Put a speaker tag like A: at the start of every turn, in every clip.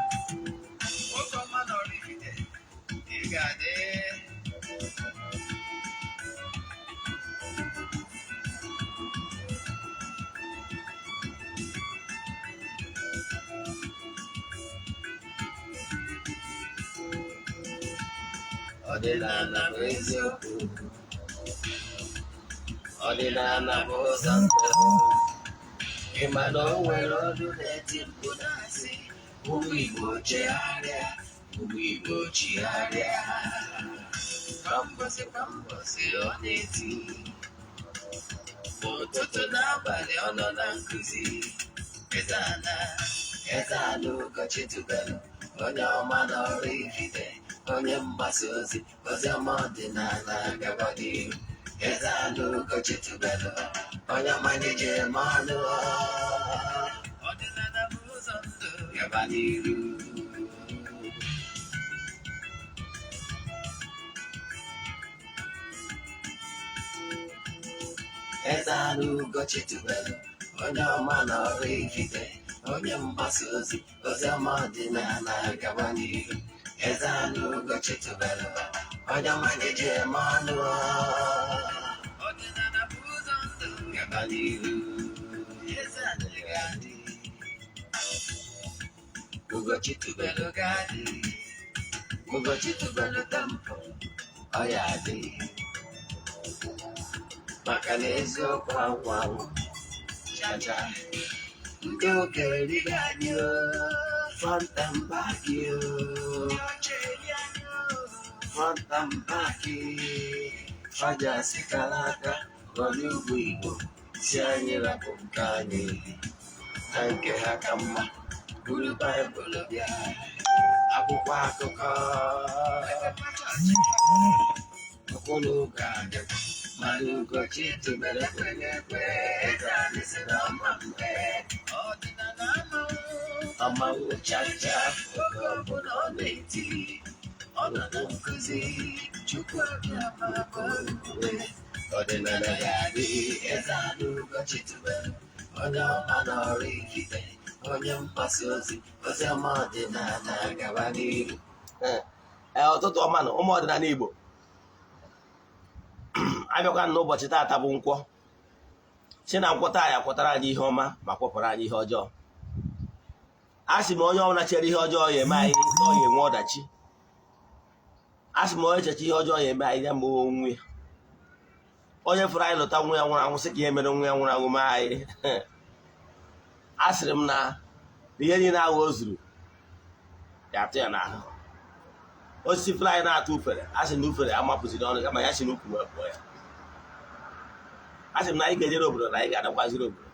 A: Nwoke ọma na Oraifite, ị ga-adị. Ọdịnala bụ eziokwu, ọdịnala bụ ụzọ ndụ. Ị ma na o nwere ọdụ na-eti mkpu na-asị, ụmụ Igbo chegharịa, ụmụ Igbo chigharịa. Kwa mbọsị kwa mbọsị ọ na-eti, ụtụtụ n'abalị ọ nọ na nkụzi. Eze-Ana, Eze-Ana Ugochi tubelu, onye ọma na Oraifite, onye mgbasa ozi, ozi ọma ọdịnala gaba n'ihu. Eze-Ana Ugochi tubelu, onye ọma anyị ji eme ọnụ. Ọdịnala bụ ụzọ ndụ gaba n'ihu. Eze-Ana Ugochi tubelu, onye ọma na Oraifite, onye mgbasa ozi, ozi ọma ọdịnala gaba n'ihu. Eze-Ana Ugochi tubelu, onye ọma anyị ji eme ọnụ. Ọdịnala bụ ụzọ ndụ gaba n'ihu. Eze-Ana ga-adị, Ugochi tubelu ga-adị, Ugochi tubelu temple, ọ ya adị. Maka na eziokwu anwụ anwụ chacha, ndị okenye erighị anyị o, front and back o, front and back. Faja sikara aka ghọrọ ugwu Igbo si anyị rapụ nke anyị na nke ha ka mma. Buru Baịbụl bịa, akwụkwọ akụkọ ọkwụrụ ga-abịa, mana Ugochi tubelu ekweghị ekwe. Eze anyị si na ọma mgbe ọmanwụ chacha, oge ọbụla ọ na-eti, ọ nọ na nkụzi. Chukwu abịa maka okwukwe, ọdịnala ga-adị. Eze-Ana Ugochi tubelu, onye ọma na Oraifite, onye mgbasa ozi, ozi ọma ọdịnala gaba n'ihu.
B: Ee, ụtụtụ ọma na ụmụ ọdịnala Igbo. Abịakwa n'ụbọchị taata bụ nkwọ, si na nkwọ taa ya kwọtara anyị ihe ọma ma kwọpụrụ anyị ihe ọjọọ. A sị m, onye ọbụla chere ihe ọjọọ ya eme anyị na ọ ya enwe ọdachi. A sị m, onye cheche ihe ọjọọ ya eme anyị, ya ma onwe ya. Onye fụrụ anyị lụta nwa ya nwụrụ anwụ, sị ka ihe mere nwa ya nwụrụ anwụ mee anyị. A sịrị m na ihe niile ahụ o zuru ya atụ ya n'ahụ. Osisi fụrụ anyị na-atụ ufere, a sị na ufere amapụziri ọnụ, kama ya si n'ukwu wee pụọ ya. A sị m na anyị ga-ejere obodo na anyị ga-adakwaziri obodo.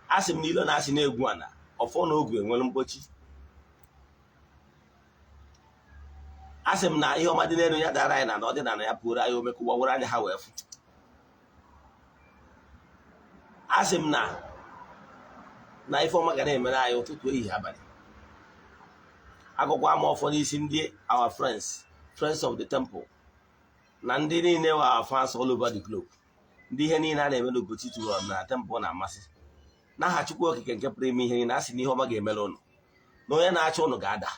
B: A sị m na ilo na-asị na-egwu ana ọfọ na ogu enwere mkpochi. A sị m na ihe ọma dị n'elu ya dara anyị na na ọdịnala ya pụrụ anyị omekụwa were anya ha wee fụ. A sị m na ife ọma ga na-emere anyị ụtụtụ, ehihie, abalị. Agụkwa ama ọfọ n'isi ndị our friends, friends of the temple, na ndị niile were our fans all over the globe, ndị ihe niile a na-eme n'Ugochi tubelu na temple na-amasị. N'aha Chukwu Okike nke pụrụ ime ihe niile, a sị na ihe ọma ga-emere ụnụ, na onye na-achọ ụnụ ga-ada,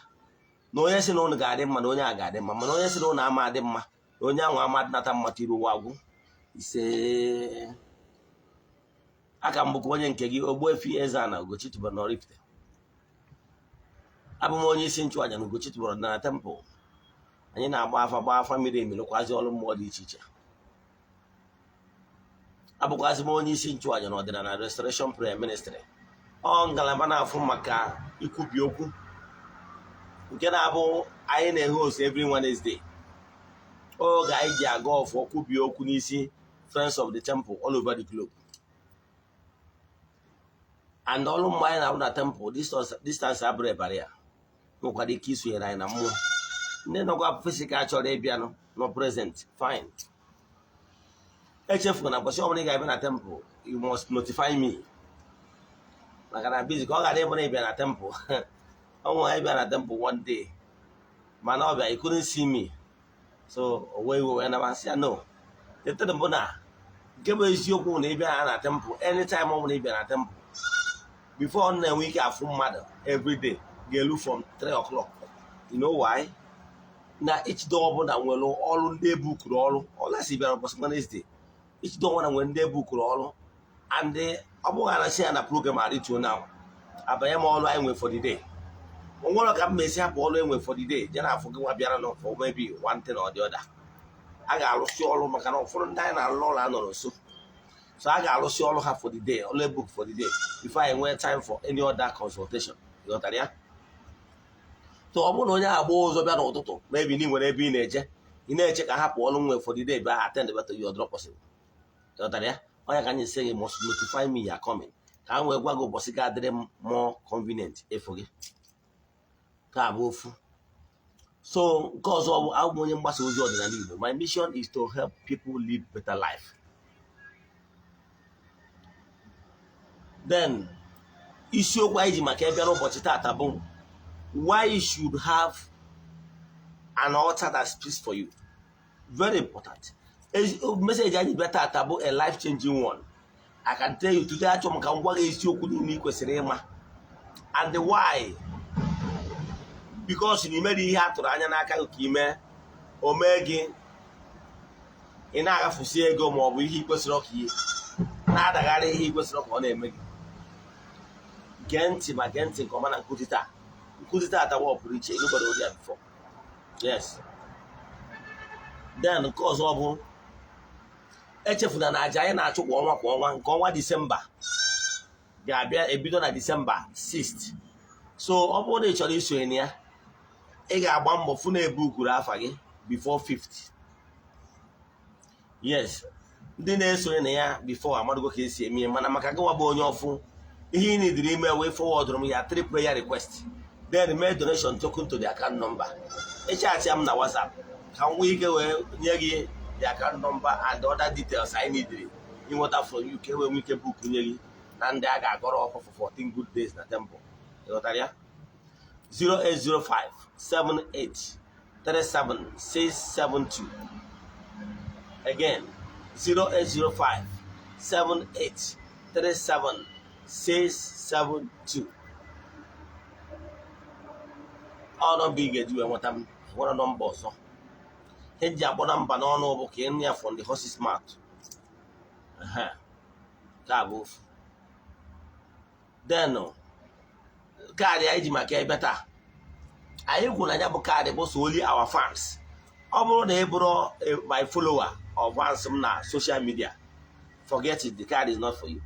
B: na onye sị na ụnụ ga-adị mma, na onye a ga-adị mma, mana onye sị na ụnụ ama adị mma, na onye ahụ ama adịnata mma tiri ụwa agwụ. Ise. Aka m bụkwa onye nke gị, Ogbuefi Eze-Ana Ugochi tubelu na Oraifite. Abụ m onye isi nchụaja na Ugochi tubelu na temple. Anyị na-agba afa, gba afa miri emi, lụkwazi ọrụ mmụọ dị iche iche. Abụkwazị m onye isi nchụaja na ọdịnala Restoration Prayer Ministry, ọ ngalaba na-afụ maka ikwubi okwu nke na-abụ anyị na-ehe host every Wednesday, oge anyị ji aga ọfọ kwubie okwu n'isi friends of the temple all over the globe. And ọrụ mmụọ anyị na-arụ na temple, distance abụrụ barrier. Nwekwara ike isonyere anyị na mmụọ. Ndị nọkwa physical chọrọ ịbịanụ nọ present, fine. Echefuru na ụbọchị ọbụla ị ga-abịa na temple, you must notify me, maka na busy ka ọ ghara ịbụ na ịbịa na temple. Ọ nwere ịbịa na temple one day, mana ọ bịa, you couldn't see me. So o wee iwe wee nabasị ya. No, the thing bụ na nke bụ eziokwu na ịbịa na temple, anytime ọ bụla ị bịa na temple, before ọ na-enwe ike afụ mmadụ everyday ga-elu from 3 o'clock. You know why? Na each day ọbụla nwere ọrụ ndị ebukuru ọrụ. Ọlasị bịara ụbọchị Wednesday, each day ọbụla nwere ndị ebukuru ọrụ, and ọ bụghị na ya na program arịtuo now, abanye m ọrụ anyị nwere for the day. O nwere ka m mesi hapụ ọrụ enwe for the day je na afụ gị nwa bịara nọ for maybe one thing or the other. A ga-arụsị ọrụ maka na ụfọdụ ndị anyị na-arụ ọrụ anọrọ nso, so a ga-arụsị ọrụ ha for the day, ọrụ book for the day, before I nwee time for any other consultation. Ịghọtara ya? So ọ bụrụ na onye agba ụzọ bịa n'ụtụtụ, maybe na ị nwere ebe ị na-eje, ị na-eche ka hapụ ọrụ nwe for the day bịa attend to you, not possible. Ịghọtara ya? Onye ka anyị sị gị must notify me you are coming, ka m wee gwa gị ụbọchị ga-adịrị m more convenient ịfụ gị. Ka abụ ofu. So nke ọzọ bụ, abụ m onye mgbasa ozi ọdịnala Igbo. My mission is to help people live better life. Then isiokwu anyị ji maka ebe n'ụbọchị taata bụ why you should have an altar that speaks for you. Very important message anyị bịa taata bụ a life changing one, I can tell you today. Achọrọ m ka m gwa gị isiokwu niile ị kwesịrị ịma and why, because na imere ihe a tụrụ anya n'aka gị ka ime o mee gị, ị na-aghafusi ego ma ọ bụ ihe ị kwesịrị ka ihe na-adagharị, ihe ị kwesịrị ka ọ na-eme gị. Gee ntị, ma gee ntị nke ọma na nkụzi taa. Nkụzi taa tawa pụrụ iche, ịnụbara ori ya before. Yes. Then nke ọzọ bụ, echefuna na aja anyị na-achụ kwa ọnwa kwa ọnwa, nke ọnwa Disemba ga-abịa ebido na Disemba 6th. So ọ bụrụ na ị chọrọ isonye na ya, ị ga-agba mbọ fụ na ebukuru afa gị before 5th. Yes, ndị na-esonye na ya before amadugo ka esi eme ihe, mana maka gịnwa bụ onye ọfụ, ihe ị nidiri ime wee forward m ya three prayer request, then mee donation token to the account number. Ịchatị m na WhatsApp ka m nwee ike wee nye gị the account number and the other details anyị nidiri ịnweta from you, ka e wee nwee ike book nye gị na ndị a ga-agọrọ ọkụ for 14 good days na temple. Ịghọtara ya? 0805 78 37 672. Again, 0805 78 37 672. Ọ nọmba ị ga-eji wee nweta m. Nwere nọmba ọzọ ihe ji akpọ nọmba n'ọnụ bụ ka ịnụ ya from the horse's mouth. Nke a bụ ofu. Then kaadị anyị ji maka ebe taa, anyị kwuru na ya bụ kaadị bụ so only our fans. Ọ bụrụ na ị bụrụ my follower or fans m na social media, forget it, the card is not for you.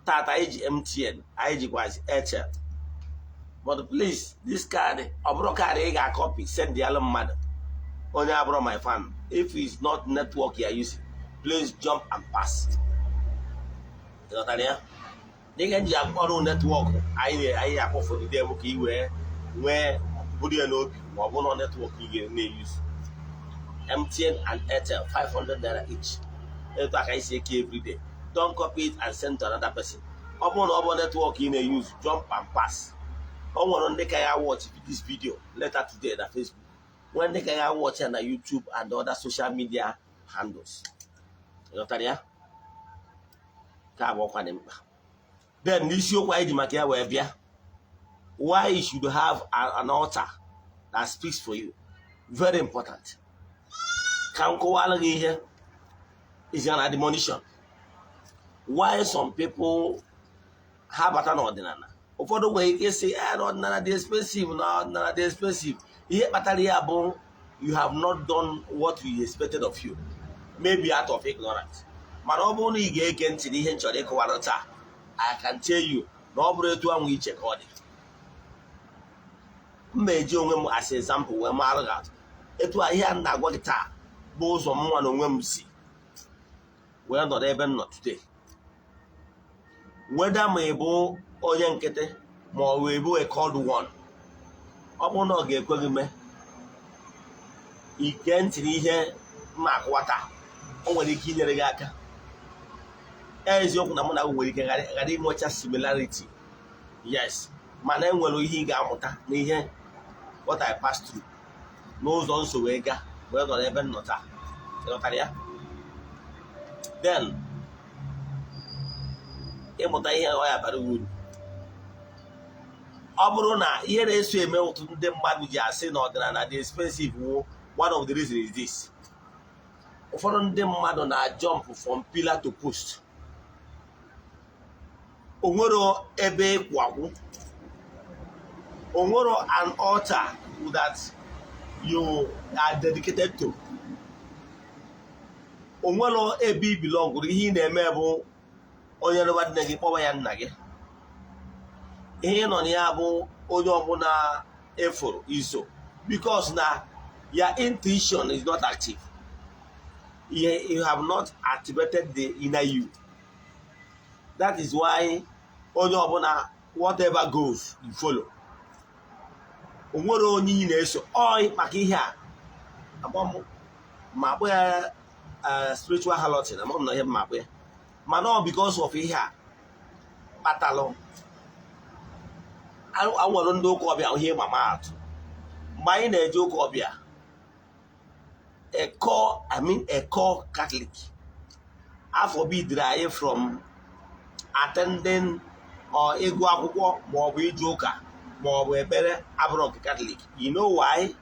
B: Tata anyị ji MTN, anyị jikwazi Airtel, but please, this card, ọ bụrụ kaadị ị ga-acopy send yalụ mmadụ onye abụrụ my fan. If it's not network you are using, please jump and pass. Ịghọtara ya? Dịka nji akpọrọ network anyị anyị akpọfọdide bụ ka ị wee nwee buru ya n'obi, ma ọ bụ na network ị ga na-euse, MTN and Airtel, 500 naira each. Etu aka isi eke everyday. Don't copy it and send to another person. Ọ bụrụ na ọ bụ network ị na-use, jump and pass. O nwere ndị ka ya watch this video later today na Facebook, nwee ndị ka ya watch ya na YouTube and other social media handles. Ịghọtara ya? Ka abụ ọkwa dị mkpa. Then n'isiokwu anyị ji maka ya wee bịa, why you should have an altar that speaks for you. Very important. Ka m kọwara gị ihe is an admonition why some people ha bata n'ọdịnala. Ụfọdụ nwere ike ịsị, "Eh, na ọdịnala dị expensive, na ọdịnala dị expensive." Ihe kpatara ya bụ you have not done what we expected of you, maybe out of ignorance. Mana ọ bụrụ na ị ga-ege ntị n'ihe m chọrọ ịkọwara taa, I can tell you na ọ bụrụ etu ahụ iche ka ọ dị. M na-eji onwe m as example wee mara gị atụ. Etu a ihe a m na-agwa gị taa bụ ụzọ m nwa na onwe m si wee nọrọ ebe m nọ today. Whether ma ị bụ onye nkịtị ma ọ wee bụ a called one, ọ bụrụ na ọ ga-ekwe gị mee ige ntị n'ihe m na-akụwa taa, o nwere ike inyere gị aka. Eziokwu na mụ na gị nwere ike ghara inwecha similarity, yes, mana enwere ihe ị ga-amụta n'ihe what I passed through n'ụzọ nso wee gaa. Wee nọrọ ebe m nọ taa. Ịghọtara ya? Then ịmụta ihe ọ ya bara uru. Ọ bụrụ na ihe na-eso eme ọtụtụ ndị mmadụ ji asị na ọdịnala dị expensive wụ, one of the reasons is this: ụfọdụ ndị mmadụ na-jump from pillar to post. Onwero ebe ịkwụ akwụ, onwero an altar that you are dedicated to, onwero ebe i belong. Ihe ị na-eme bụ onye rụba nne gị, kpọwa ya nna gị. Ihe ị nọ na ya bụ onye ọbụla efuru iso, because na your intuition is not active. You have not activated the inner you. That is why onye ọbụla, whatever goes, you follow. O nwere onye ị na-eso ọ maka ihe a akpọ ma akpọ ya spiritual harlotry. Ama m na ihe ma akpọ ya, mana ọ because of ihe a kpatalụ anwere ndị ụka ọbịa. Ihe mama atụ, mgbe anyị na-eje ụka ọbịa, eko, I mean, eko Catholic afọbidiri anyị from attending or ịgụ akwụkwọ ma ọ bụ ije ụka ma ọ bụ ekpere abụrụ nke Catholic. You know why?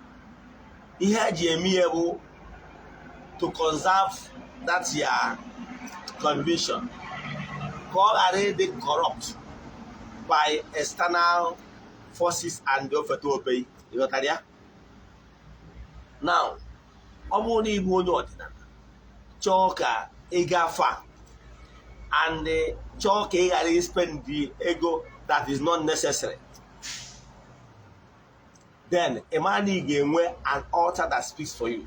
B: Ihe eji eme ihe bụ to conserve that your conviction, ka ọ ghara ịdị corrupt by external forces and ofeta obey. Ịghọtara ya? Now, ọ bụrụ na ịbụ onye ọdịnala chọọ ka ị gafe and chọọ ka ị ghara spend the ego that is not necessary, then ị mara na ị ga-enwe an altar that speaks for you.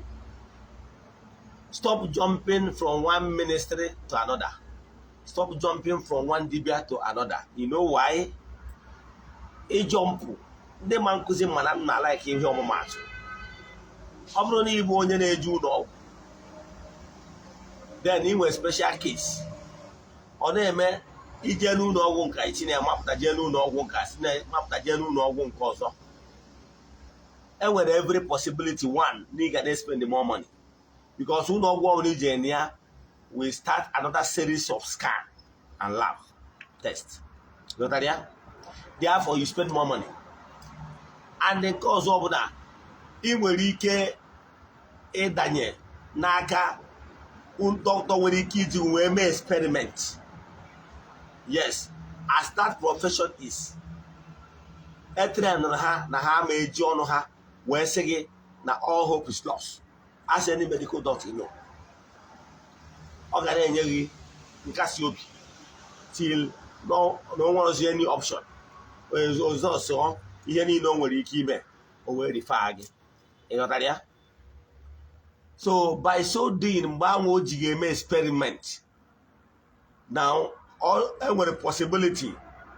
B: Stop jumping from one ministry to another. Stop jumping from one dibia to another. You know why? Ị jump, ndị ma nkụzi mana m na like ihe ọmụmatụ. Ọ bụrụ na ị bụ onye na-eje ụlọ ọgwụ, then ị nwere special case, ọ na-eme ije n'ụlọ ọgwụ nka isi na-emapụta, jee n'ụlọ ọgwụ nka si na-emapụta, jee n'ụlọ ọgwụ nke ọzọ, e nwere every possibility, one, na ị ga na-spend more money, because ụlọ ọgwụ ọbụla ije na ya will start another series of scan and lab test. Ghọtara ya? Therefore, you spend more money. And nke ọzọ bụ na ị nwere ike ịdanye n'aka dọkịta nwere ike iji wee mee experiment. Yes, as that profession is, e train ha na ha ma eji ọnụ ha wee sị gị na all hope is lost. As any medical doctor, you know, ọ ga na-enye gị nkasi obi till na o nwerozi any option ọzọ. Sọ ihe niile o nwere ike ime, o wee refer gị. Ị ghọtara ya? So by so doing, mgbe ahụ o ji ga-eme experiment, now enwere possibility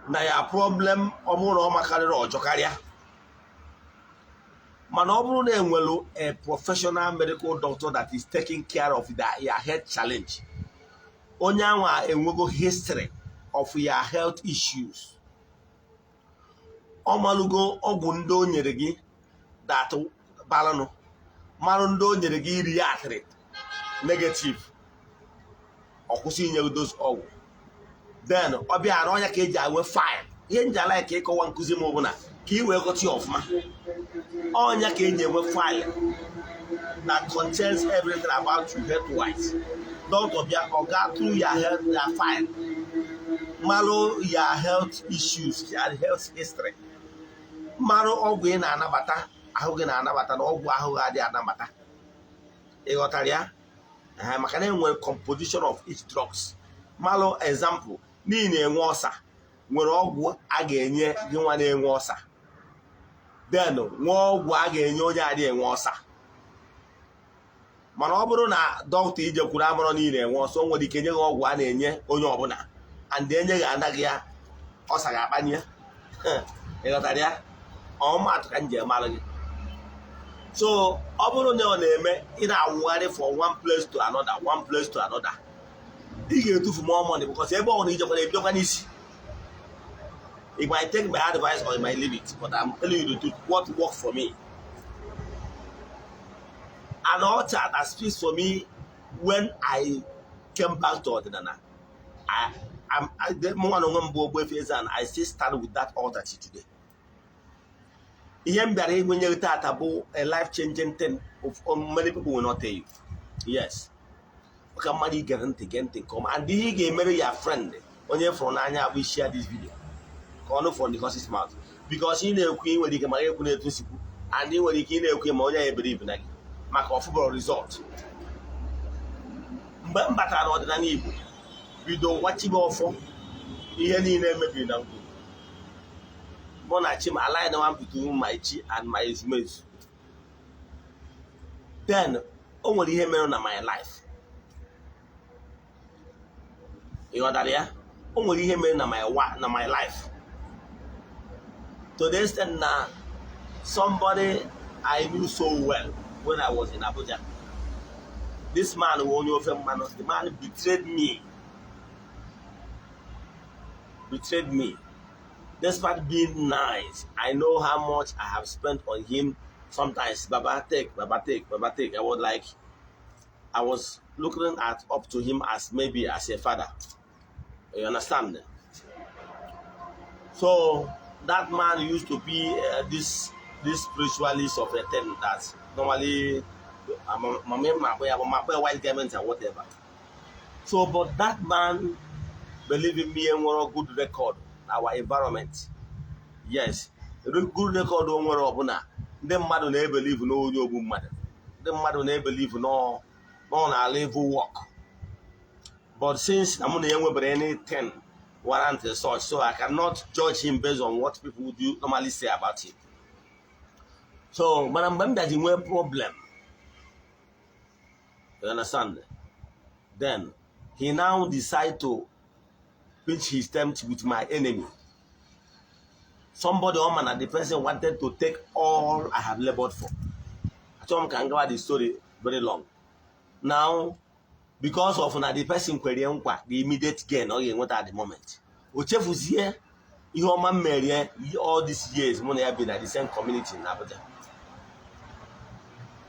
B: na ya problem, ọ bụrụ na ọ makarịrị ọjọọ karịa. Mana ọ bụrụ na enwere a professional medical doctor that is taking care of your health challenge, onye anwa enwego history of your health issues, ọ malụgo ọgwụ ndị o nyere gị that balanụ, marụ ndị o nyere gị iri ya atịrị negative, ọ kwụsị inye gị those ọgwụ. Then ọ bịa na ọnya ka eji enwe file. Ihe nji ala ka ịkọwa nkụzi m bụ na ka ị wee ghọta ya ọfụma. Ọnya ka eji enwe file that contains everything about you health wise. Doctor bịa, ọ gaa through your health, your file, marụ your health issues, your health history, marụ ọgwụ ị na-anabata, ahụ gị na-anabata, na ọgwụ ahụ gị adịghị anabata. Ị ghọtara ya? Ee, maka na enwere composition of each drugs. Malụ example, n'ihi na-enwe ọsa, nwere ọgwụ a ga-enye gị nwa na-enwe ọsa, then nwee ọgwụ a ga-enye onye adịghị enwe ọsa. Mana ọ bụrụ na dọkịta ijekwuru amụrụ niile enwe ọsọ, o nwere ike nye gị ọgwụ a na-enye onye ọbụla, and enye gị anaghị ya, ọsa ga-akpanye. Ị ghọtara ya? Ọmụmatụ ka m ji emalụ gị. So ọ bụrụ na ọ na-eme ị na-awụgharị from one place to another, one place to another, ị ga-etufu more money, because ebe ọ bụla ijekwara, ebidokwa n'isi. You might take my advice or you might leave it, but I'm telling you the truth, what worked for me. An altar that speaks for me when I came back to ọdịnala. Mụnwa na onwe m bụ Ogbuefi Eze-Ana, I still stand with that altar till today. Ihe m bịara ịgụnye tata bụ a life changing thing of many people will not tell you. Yes, maka mmadụ igere ntị, gee ntị nke ọma. And ihe ị ga-emere ya friend onye fụrụ n'anya bụ share this video ka ọnụ from the horse's mouth, because ị na-ekwu, ị nwere ike mara ekwu na-etu nsikwu, and ị nwere ike ị na-ekwu ma onye ya ebere ibu na gị maka ọfụbọrọ result. Mgbe m batara n'ọdịnala Igbo, bido wachibe ọfọ, ihe niile mebiri na ngwuru mụ na chi m align one between my chi and my ezumezu. Then o nwere ihe mere na my life. Ị ghọtara ya? O nwere ihe mere na my life to the extent na somebody I knew so well when I was in Abuja, this man wụ onye ofe mmanụ. The man betrayed me, betrayed me despite being nice. I know how much I have spent on him sometimes. "Baba, take, Baba, take, Baba, take." I was like, I was looking at up to him as maybe as a father. You understand? So that man used to be this spiritualist of a thing that normally white garments and whatever. So, but that man believe in me, enwere good record na our environment. Yes, good record o nwere ọbụla, ndị mmadụ na-ebelieve n'onye ogbu mmadụ, ndị mmadụ na-ebelieve nọ na-ala evil work. But since na mụ na ya nwebere anything warrant such, so I cannot judge him based on what people do normally say about him. So mana mgbe m bịaji nwee problem, you understand, then he now decide to pitch his tent with my enemy, somebody ọ ma na the person wanted to take all I have labored for. Achọrọ m ka m gawa the story very long now, because of na the person kwere nkwa the immediate gain ọ ga-enweta at the moment. O chefuzie ihe ọma m merie all these years mụ na ya bi na the same community na Abuja,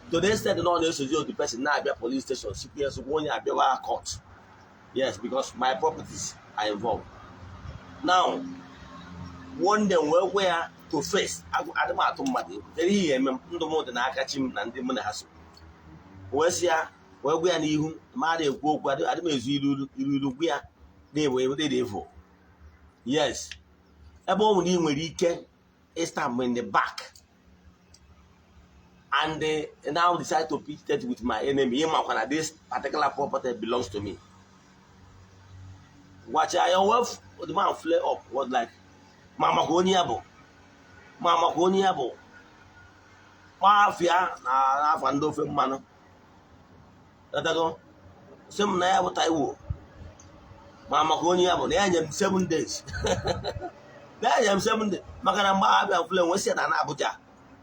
B: to the extent na ọ na-esozi the person na-abịa police station, sikwa ya sokwa onye abịawa court. Yes, because my properties are involved. Now, one day wee gwa ya to face, adị m atụ mmadụ egwu. Kedu ihe ya eme m? Ndụ m dị n'aka chi m na ndị mụ na ha so. Wee sị ya, wee gwa ya n'ihu ma a na-ekwu okwu, adị m ezu iru iru iru, gwa ya na-ewe ede evo. Yes, ebe ọ bụ na ị nwere ike ịstab in the back and they now decide to pitch it with my enemy, ịmakwa na this particular property belongs to me. Gwacha ya wee the man flare up, was like, ma maka onye ya bụ, ma maka onye ya bụ kpafịa na n'afa ndị ofe mmanụ. Ghọtago? Sị m na ya bụ Taiwo, ma maka onye ya bụ na ya nye m 7 days, na ya nye m 7 days, maka na mgbe abịa flare nwee sị ya na ana Abuja.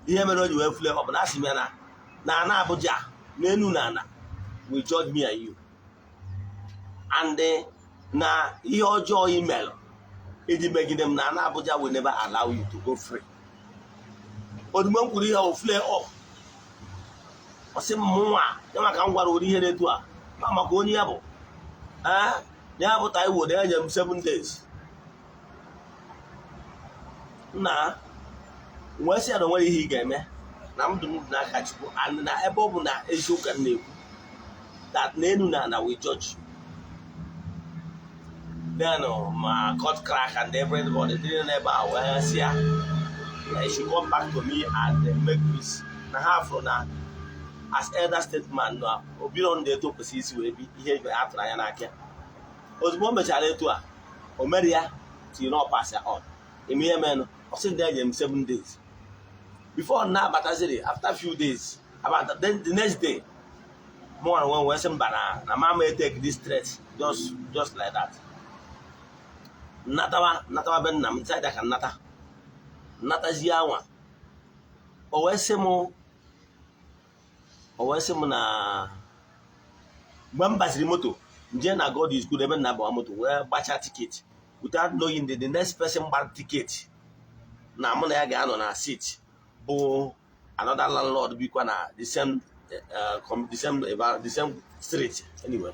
B: Ihe mere o ji wee flare ọ bụ na asị m ya na ana Abuja n'enu na ana will judge me and you, and na ihe ọjọọ email iji megide m na ana Abuja will never allow you to go free. Ozugbo m kwuru ihe, o flare up. Ọ sị m mụnwa ya maka m gwara ụdị ihe na-etu a, ma maka onye ya bụ, ee, na ya bụ Taiwo, na ya nye m 7 days na wee sị ya na o nwere ihe ị ga-eme, na ndụ m dị n'aka Chukwu, and na ebe ọ bụ na eziokwu ka m na-ekwu, that na enu na ana will judge you. Then ma court clerk and everybody ndị nọ n'ebe a wee sị ya na he should come back to me and make peace, na ha fụrụ na as elder statesman na obiro ndị etu kwesịrị isi wee bi ihe a tụrụ anya n'aka ya. Ozugbo o mechara etu a, o mere ya till na ọ pass ya on eme ihe menụ. Ọ sị ndị enye m 7 days before na abataziri. After few days about, then the next day, mụ nwere onwe m wee sị mba, na mama take this threat just like that. Nnatawa, nnatawa be nna m nsaida ka nnata nnatazie anwa. O wee sị m na mgbe m baziri moto nje na God is Good, ebe nna agbawa moto wee gbachaa ticket without knowing the next person gbara ticket na mụ na ya ga-anọ na seat bụ another landlord bikwa na the same the same street. Anyway,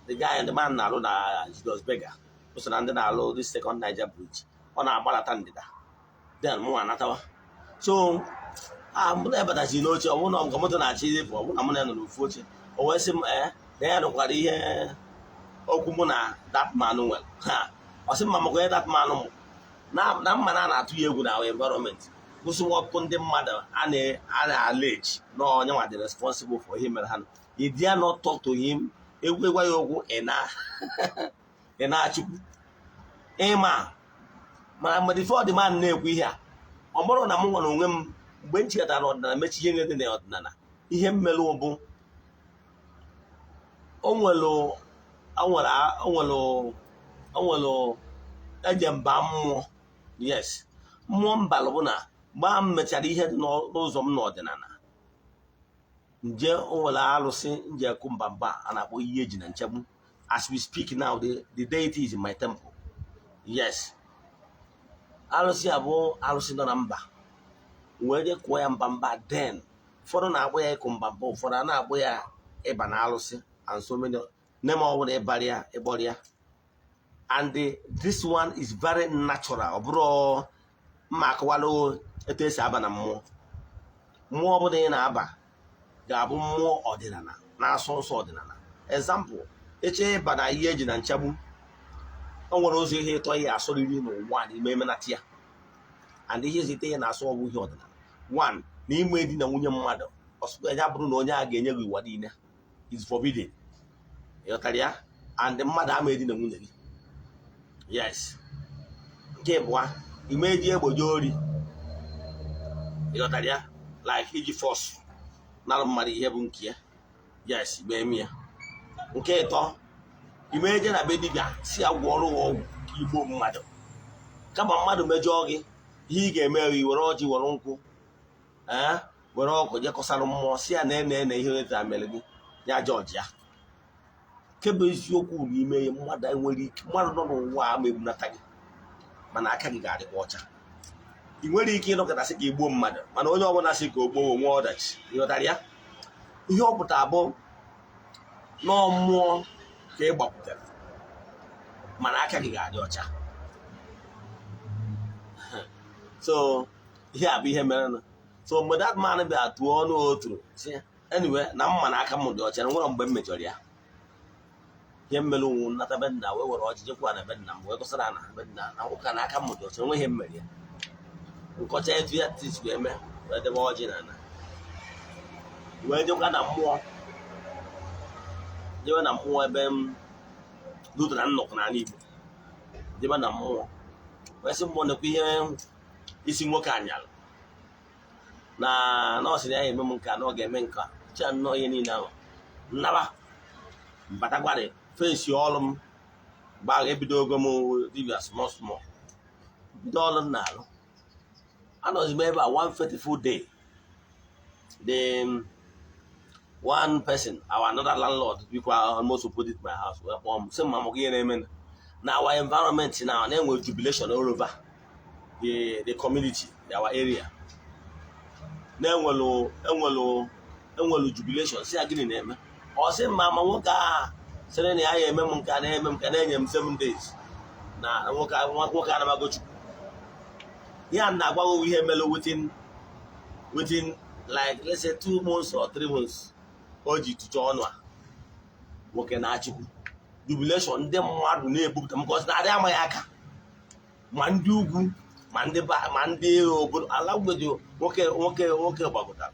B: the guy, the man na-alụ na Julius Berger, o so na ndị na-alụ the Second Niger Bridge. Ọ na-agbalata ndịda, then mụ anatawa. So a mụ na-ebatachi n'oche, ọ bụrụ na nke moto na-achọ ịpụ, ọ bụrụ na mụ na ya nọ n'ofu oche, o wee sị m ee, na ya nụkwara ihe okwu mụ na that man nwere. Ha ọ sị m ma maka onye that man mụ na mma na a na-atụ ya egwu na our environment, kwụsị ọtụtụ ndị mmadụ a na-allege na onye nwa dị responsible for ihe mere ha. You dare not talk to him. Egwu gwa ya okwu, ị na-achụkwu ịma. Mana mgbe before the man na-ekwu ihe a, ọ bụrụ na m nwere onwe m mgbe m chịkọtara n'ọdịnala, mechi ihe dị n'ọdịnala, ihe mmelụ bụ o nwere o nwere o nwere o nwere eje mba mmụọ. Yes, mmụọ mbalụ bụ na mgbe m mechara ihe dị n'ụzọ m n'ọdịnala nje, o nwere arụsị nje ekụ mba mba a na-akpọ ihe eji na nchegbu. As we speak now, the deity is in my temple. Yes, arụsị a bụ arụsị nọ na mba wee je kụọ ya mba mba. Then ụfọdụ na-akpọ ya ịkụ mba mba, ụfọdụ a na-akpọ ya ịba na arụsị and so many name. Ọ bụla ịbara ya, ịkpọrọ ya. And this one is very natural. Ọ bụrụ mma akọwalụ etu esi aba na mmụọ. Mmụọ ọbụla ị na-aba ga-abụ mmụọ ọdịnala na-asọ nsọ ọdịnala. Example, eche ịba na ihe eji na nchegbu, o nwere ụzọ ihe ịtọ ihe asọriri n'ụwa n'ime emenata ya. And ihe ezite ihe na-asọ ọbụ ihe ọdịnala. One, na ime di na nwunye mmadụ, ọsụkwa ya bụrụ na onye a ga-enye gị ụwa niile, is forbidden. Ịghọtara ya? And mmadụ ama edi na nwunye gị. Yes. Nke ịbụa, ime eji egboji ori. Ịghọtara ya? Like iji force nara mmadụ ihe bụ nke ya. Yes, ime eme ya. Nke ịtọ, ime eje na be dibịa si ya gwọọrọ gị ọgwụ ka igbo mmadụ. Kama mmadụ mejọọ gị, ihe ị ga-eme bụ were ọjị, were nkwụ, ee, were ọkụ jekọsara mmụọ, si ya na ene ene ihe onye mere gị, ya jọji ya. Nke bụ eziokwu n'ime ya, mmadụ enwere ike, mmadụ nọ n'ụwa a ma egbunata gị, mana aka gị ga-adịkwa ọcha. Ị nwere ike ịnọkọta sị ka igbuo mmadụ, mana onye ọbụla sị ka o gbuo onwe ọdachi. Ịghọtara ya? Ihe ọ pụtara bụ nọọ mmụọ ka ị gbakwutere, mana aka gị ga-adị ọcha. So ihe a bụ ihe mere. So mgbe that man bịa tụọ ọnụ oturu si, anyway, na mma na aka m dị ọcha, na nwere mgbe m mejọrọ ya ihe mmere onwu nnata be nna, wee were ọjị jekwa na be nna m, wee gosara na be nna na nwoke na aka m dị ọcha, nwe ihe m mere ya. Nkọcha etu ya tisi wee mee, wee debe ọjị na ana, wee jekwa na mmụọ, jebe na mmụọ ebe m dutara nnọkọ n'ala Igbo, jebe na mmụọ wee sị mmụọ nekwa ihe isi nwoke anyalụ na ọ sị na ya eme m nke a, na ọ ga-eme nke a cha nnọọ ihe niile ahụ. Nnaba mbatagwarị fesi ọrụ m gbaa, ebido ogo m dibia small small, bido ọrụ m na-alụ. Anọzi m ebe a. One fateful day, the one person, our another landlord bikwa almost opposite my house, wee kpọọ m, sị m ma maka ihe na-eme na our environment now, na-enwe jubilation all over the community, our area, na-enwelu enwelu enwelu jubilation. Si ya, gịnị na-eme? Ọ sị mma ma nwoke a sịrị na ya ya eme m nke a, na-eme m nke na-enye m 7 days, na nwoke nwoke anabago Chukwu. Ihe a na-agwago ihe mere within like, let's say, 2 months or 3 months o ji tụcha ọnụ a nwoke na-achịkwu jubilation. Ndị mmadụ na-ebupụta m kọsị na-adị amaghị aka, ma ndị ugwu, ma ndị ma ndị obodo ala mgbede. Nwoke nwoke nwoke gbagotara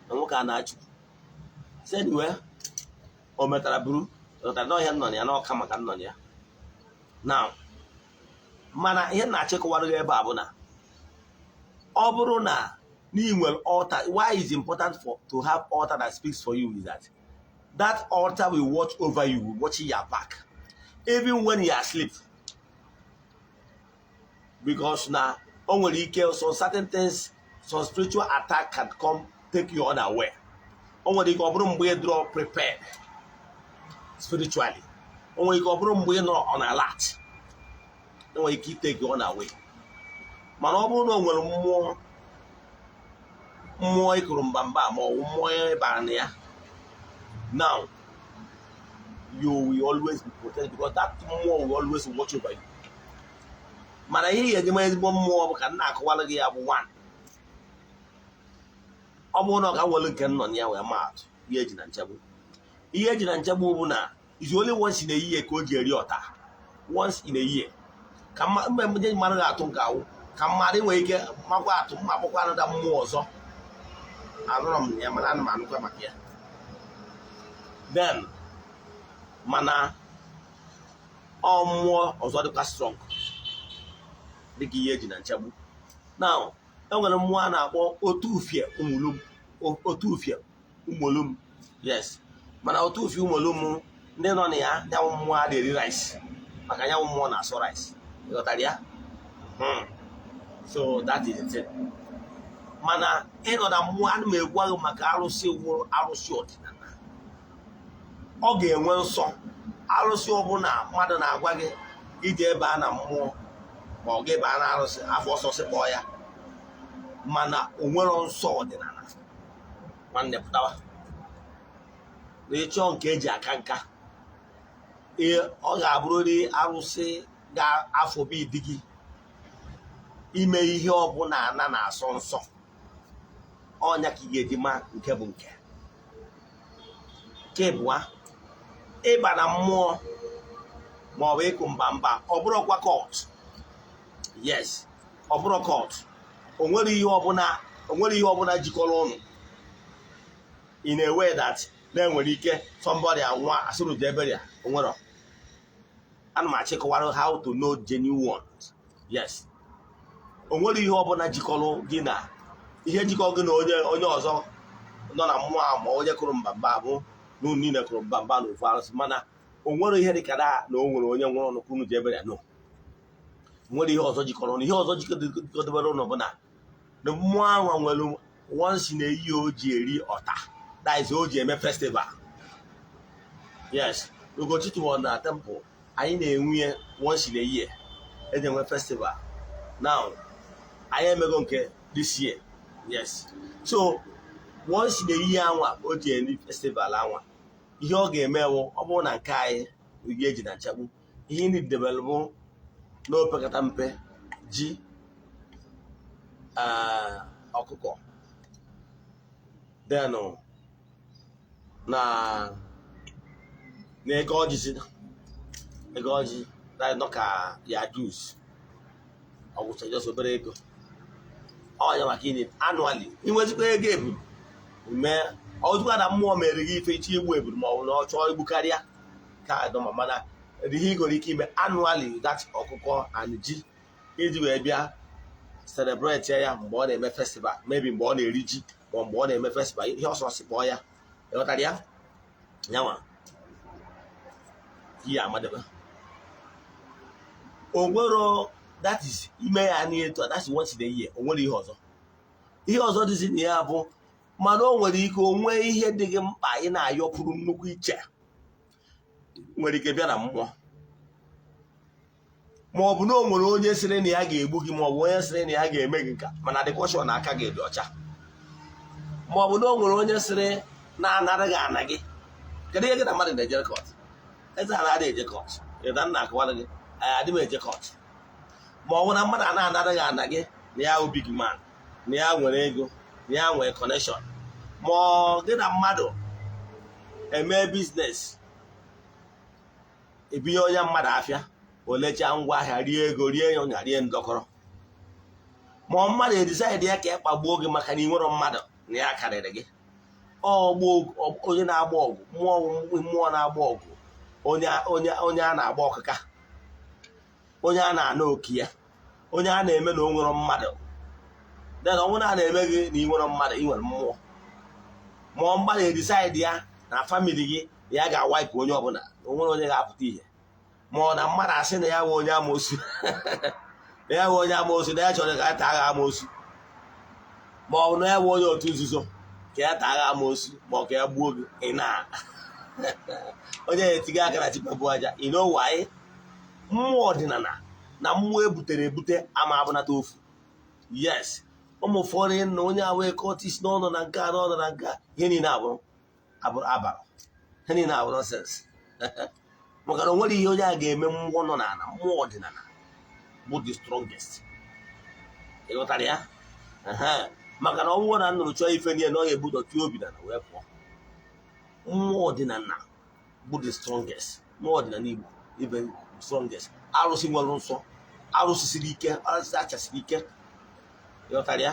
B: na nwoke a na-achịkwu. Si anyway, o metara buru ghọtara na ọhịa nọ na ya n'ọka maka nọ na ya now. Mana ihe na-achịkọwara gị ebe a bụ na ọ bụrụ na ị nwere altar, why is important for to have altar that speaks for you is that that altar will watch over you, will watch your back even when you are asleep, because na o nwere ike some certain things, some spiritual attack can come take you unaware. O nwere ike ọ bụrụ mgbe ị dịrọ prepared spiritually, o nwere ike ọ bụrụ mgbe ị nọ on alert, o nwere ike take you unaware. Mana ọ bụrụ na o nwere mmụọ Mmụọ ịkụrụ mbamba ma ọ bụ mmụọ ịbara na ya, now you will always be protected because that mmụọ will always watch over you. Mana ihe ị ga-eji mara ezigbo mmụọ bụ ka m na-akọwara gị ya bụ, one, ọ bụrụ na ọ ka nwere nke nọ na ya wee maa atụ, ihe eji na nchegbu, ihe eji na nchegbu bụ na is only once in a year ka o ji eri ọta, once in a year. Ka mgbe mgbe mmadụ ga-atụ nke awụ ka mmadụ nwere ike makwa atụ mma akwụkwọ anụda mmụọ ọzọ anụrọ m ya, mana ana m anụkwa maka ya. Then mana ọ mmụọ ọzọ dịkwa strong dịka ihe eji na nchegbu. Now, enwere mmụọ a na-akpọ otu ufie ụmụlum, otu ufie ụmụlum, yes. Mana otu ufie ụmụlum, ndị nọ na ya, nyanwụ mmụọ a na-eri rice, maka nyanwụ mmụọ na-asọ rice. Ịghọtara ya? So that is the thing. Mana ịnọ na mmụọ, ana m egwu ahụ maka arụsị wụrụ arụsị ọdịnala, ọ ga-enwe nsọ. Arụsị ọbụla mmadụ na-agwa gị ije ebe a na mmụọ ma ọ ga-ebe a na arụsị afọ ọsọ sị kpọọ ya, mana o nwero nsọ ọdịnala, nwanne, pụtawa na ịchọọ nke eji aka nka. Ee, ọ ga-abụrịrị arụsị ga-afọbi di gị ime ihe ọbụla ana na-asọ nsọ. Ọnya ka ị ga-eji ma nke bụ nke. Nke bụa, ịba na mmụọ ma ọ bụ ịkụ mba mba, ọ bụrụkwa cult. Yes, ọ bụrụ cult, o nwere ihe ọbụla, o nwere ihe ọbụla jikọrọ ụnụ in a way that na-enwere ike somebody anwa asịrị jebere ya. Onwere ana m achịkọwara how to know genuine ones. Yes, o nwere ihe ọbụla jikọrọ gị na ihe jikọ gị na onye ọzọ nọ na mmụọ ahụ ma onye kụrụ mbamba bụ na unu niile kụrụ mbamba na ofu arụsị. Mana o nwere ihe dịka na o nwere onye nwụrụ ọnụ unu jebere ya, no. Nwere ihe ọzọ jikọrọ ụnụ, ihe ọzọ jikọdebere ụnụ bụ na mmụọ ahụ nwere once in a year o ji eri ọta, that is, o ji eme festival. Yes, Ugochi na temple anyị na-enwe once in a year eji enwe festival. Now, anyị emego nke this year. Yes, so once in a year anwa o ji eri festival anwa, ihe ọ ga-eme wụ, ọ bụrụ na nke anyị ga-eji na nchegbu, ihe ndị debere bụ n'opekata mpe ji, ọkụkọ, then na ego ọjị, si ego ọjị nọ ka ya dues, ọgwụcha, just obere ego ọnya maka inye annually. Inwezikwa ego eburu mee ọzụkwa na mmụọ mere gị ife iche igbu eburu ma ọ bụ na ọ chọọ igbu karịa ka adọma. Mana ihe ị nwere ike ime annually, that ọkụkọ and ji iji wee bịa celebrate ya mgbe ọ na-eme festival, maybe mgbe ọ na-eri ji ma mgbe ọ na-eme festival, ihe ọsọ si kpọọ ya. Ịghọtara ya? Nyanwa ihe amadebe o nwero, that is ime ya n'etu a, that's once in a year. O nwere ihe ọzọ, ihe ọzọ dịzi na ya bụ, mana o nwere ike o nwee ihe dị gị mkpa ị na-ayọpụrụ nnukwu iche, nwere ike bịa na mmụọ, ma ọ bụ na o nwere onye sịrị na ya ga-egbu gị, ma ọ bụ onye sịrị na ya ga-eme gị nka, mana dịkwashọn aka gị dị ọcha, ma ọ bụ na o nwere onye sịrị na-anara gị ana gị. Kedu ihe gị na mmadụ na-eje court? Eze ana adịghị eje court. Ịda nna akọwara gị, anyị adị m eje court. Ma ọ bụ na mmadụ a na-anara gị ana gị, na ya bụ big man, na ya nwere ego, na ya nwere connection, ma ọ gị na mmadụ eme business, ebinye onye mmadụ afịa, o lechaa ngwa ahịa, rie ego, rie ya ọnya, rie ndọkọrọ, ma ọ mmadụ e decide ya ka ya kpagbuo gị maka na ị nwere mmadụ na ya karịrị gị. Ọgbọ onye na-agba ọgụ mmụọ, mmụọ na-agba ọgụ, onye a na-agba ọkụka, onye a na-ana oki ya, onye a na-eme na o nwere mmadụ, then ọ bụrụ na a na-eme gị na ị nwere mmadụ, ị nwere mmụọ, ma ọ mmadụ e decide ya na family gị ya ga-awaipụ onye ọbụla, o nwere onye ga-apụta ihe, ma ọ na mmadụ asị na ya nwe onye amoosu, na ya nwe onye amoosu, na ya chọrọ ka ya taa agha amoosu, ma ọ bụ na ya nwe onye otu nzuzo ka ya taa agha amoosu, ma ọ ka ya gbuo gị, ị na onye ya etiga aka na tipapụ aja. You know why? Mmụọ ọdịnala na mmụọ ebutere ebute ama abụnata ofu. Yes, Ụmụ ụfọdụ na onye ahụ cultist n'ọnọ na nke a, n'ọnọ na nke a, ihe niile abụrụ abụrụ abara, ihe niile abụrụ nonsense, maka na o nwere ihe onye a ga-eme. Mmụọ nọ n'ala, mmụọ ọdịnala bụ the strongest. Ịghọtara ya? Maka na ọ bụrụ na nnụrụ chọọ ife niile na ọ ga-ebudọtu obi n'ala wee pụọ. Mmụọ ọdịnala bụ the strongest. Mmụọ ọdịnala Igbo ibe strongest. Arụsị nwere nsọ, arụsị siri ike, arụsị achasiri ike. Ịghọtara ya?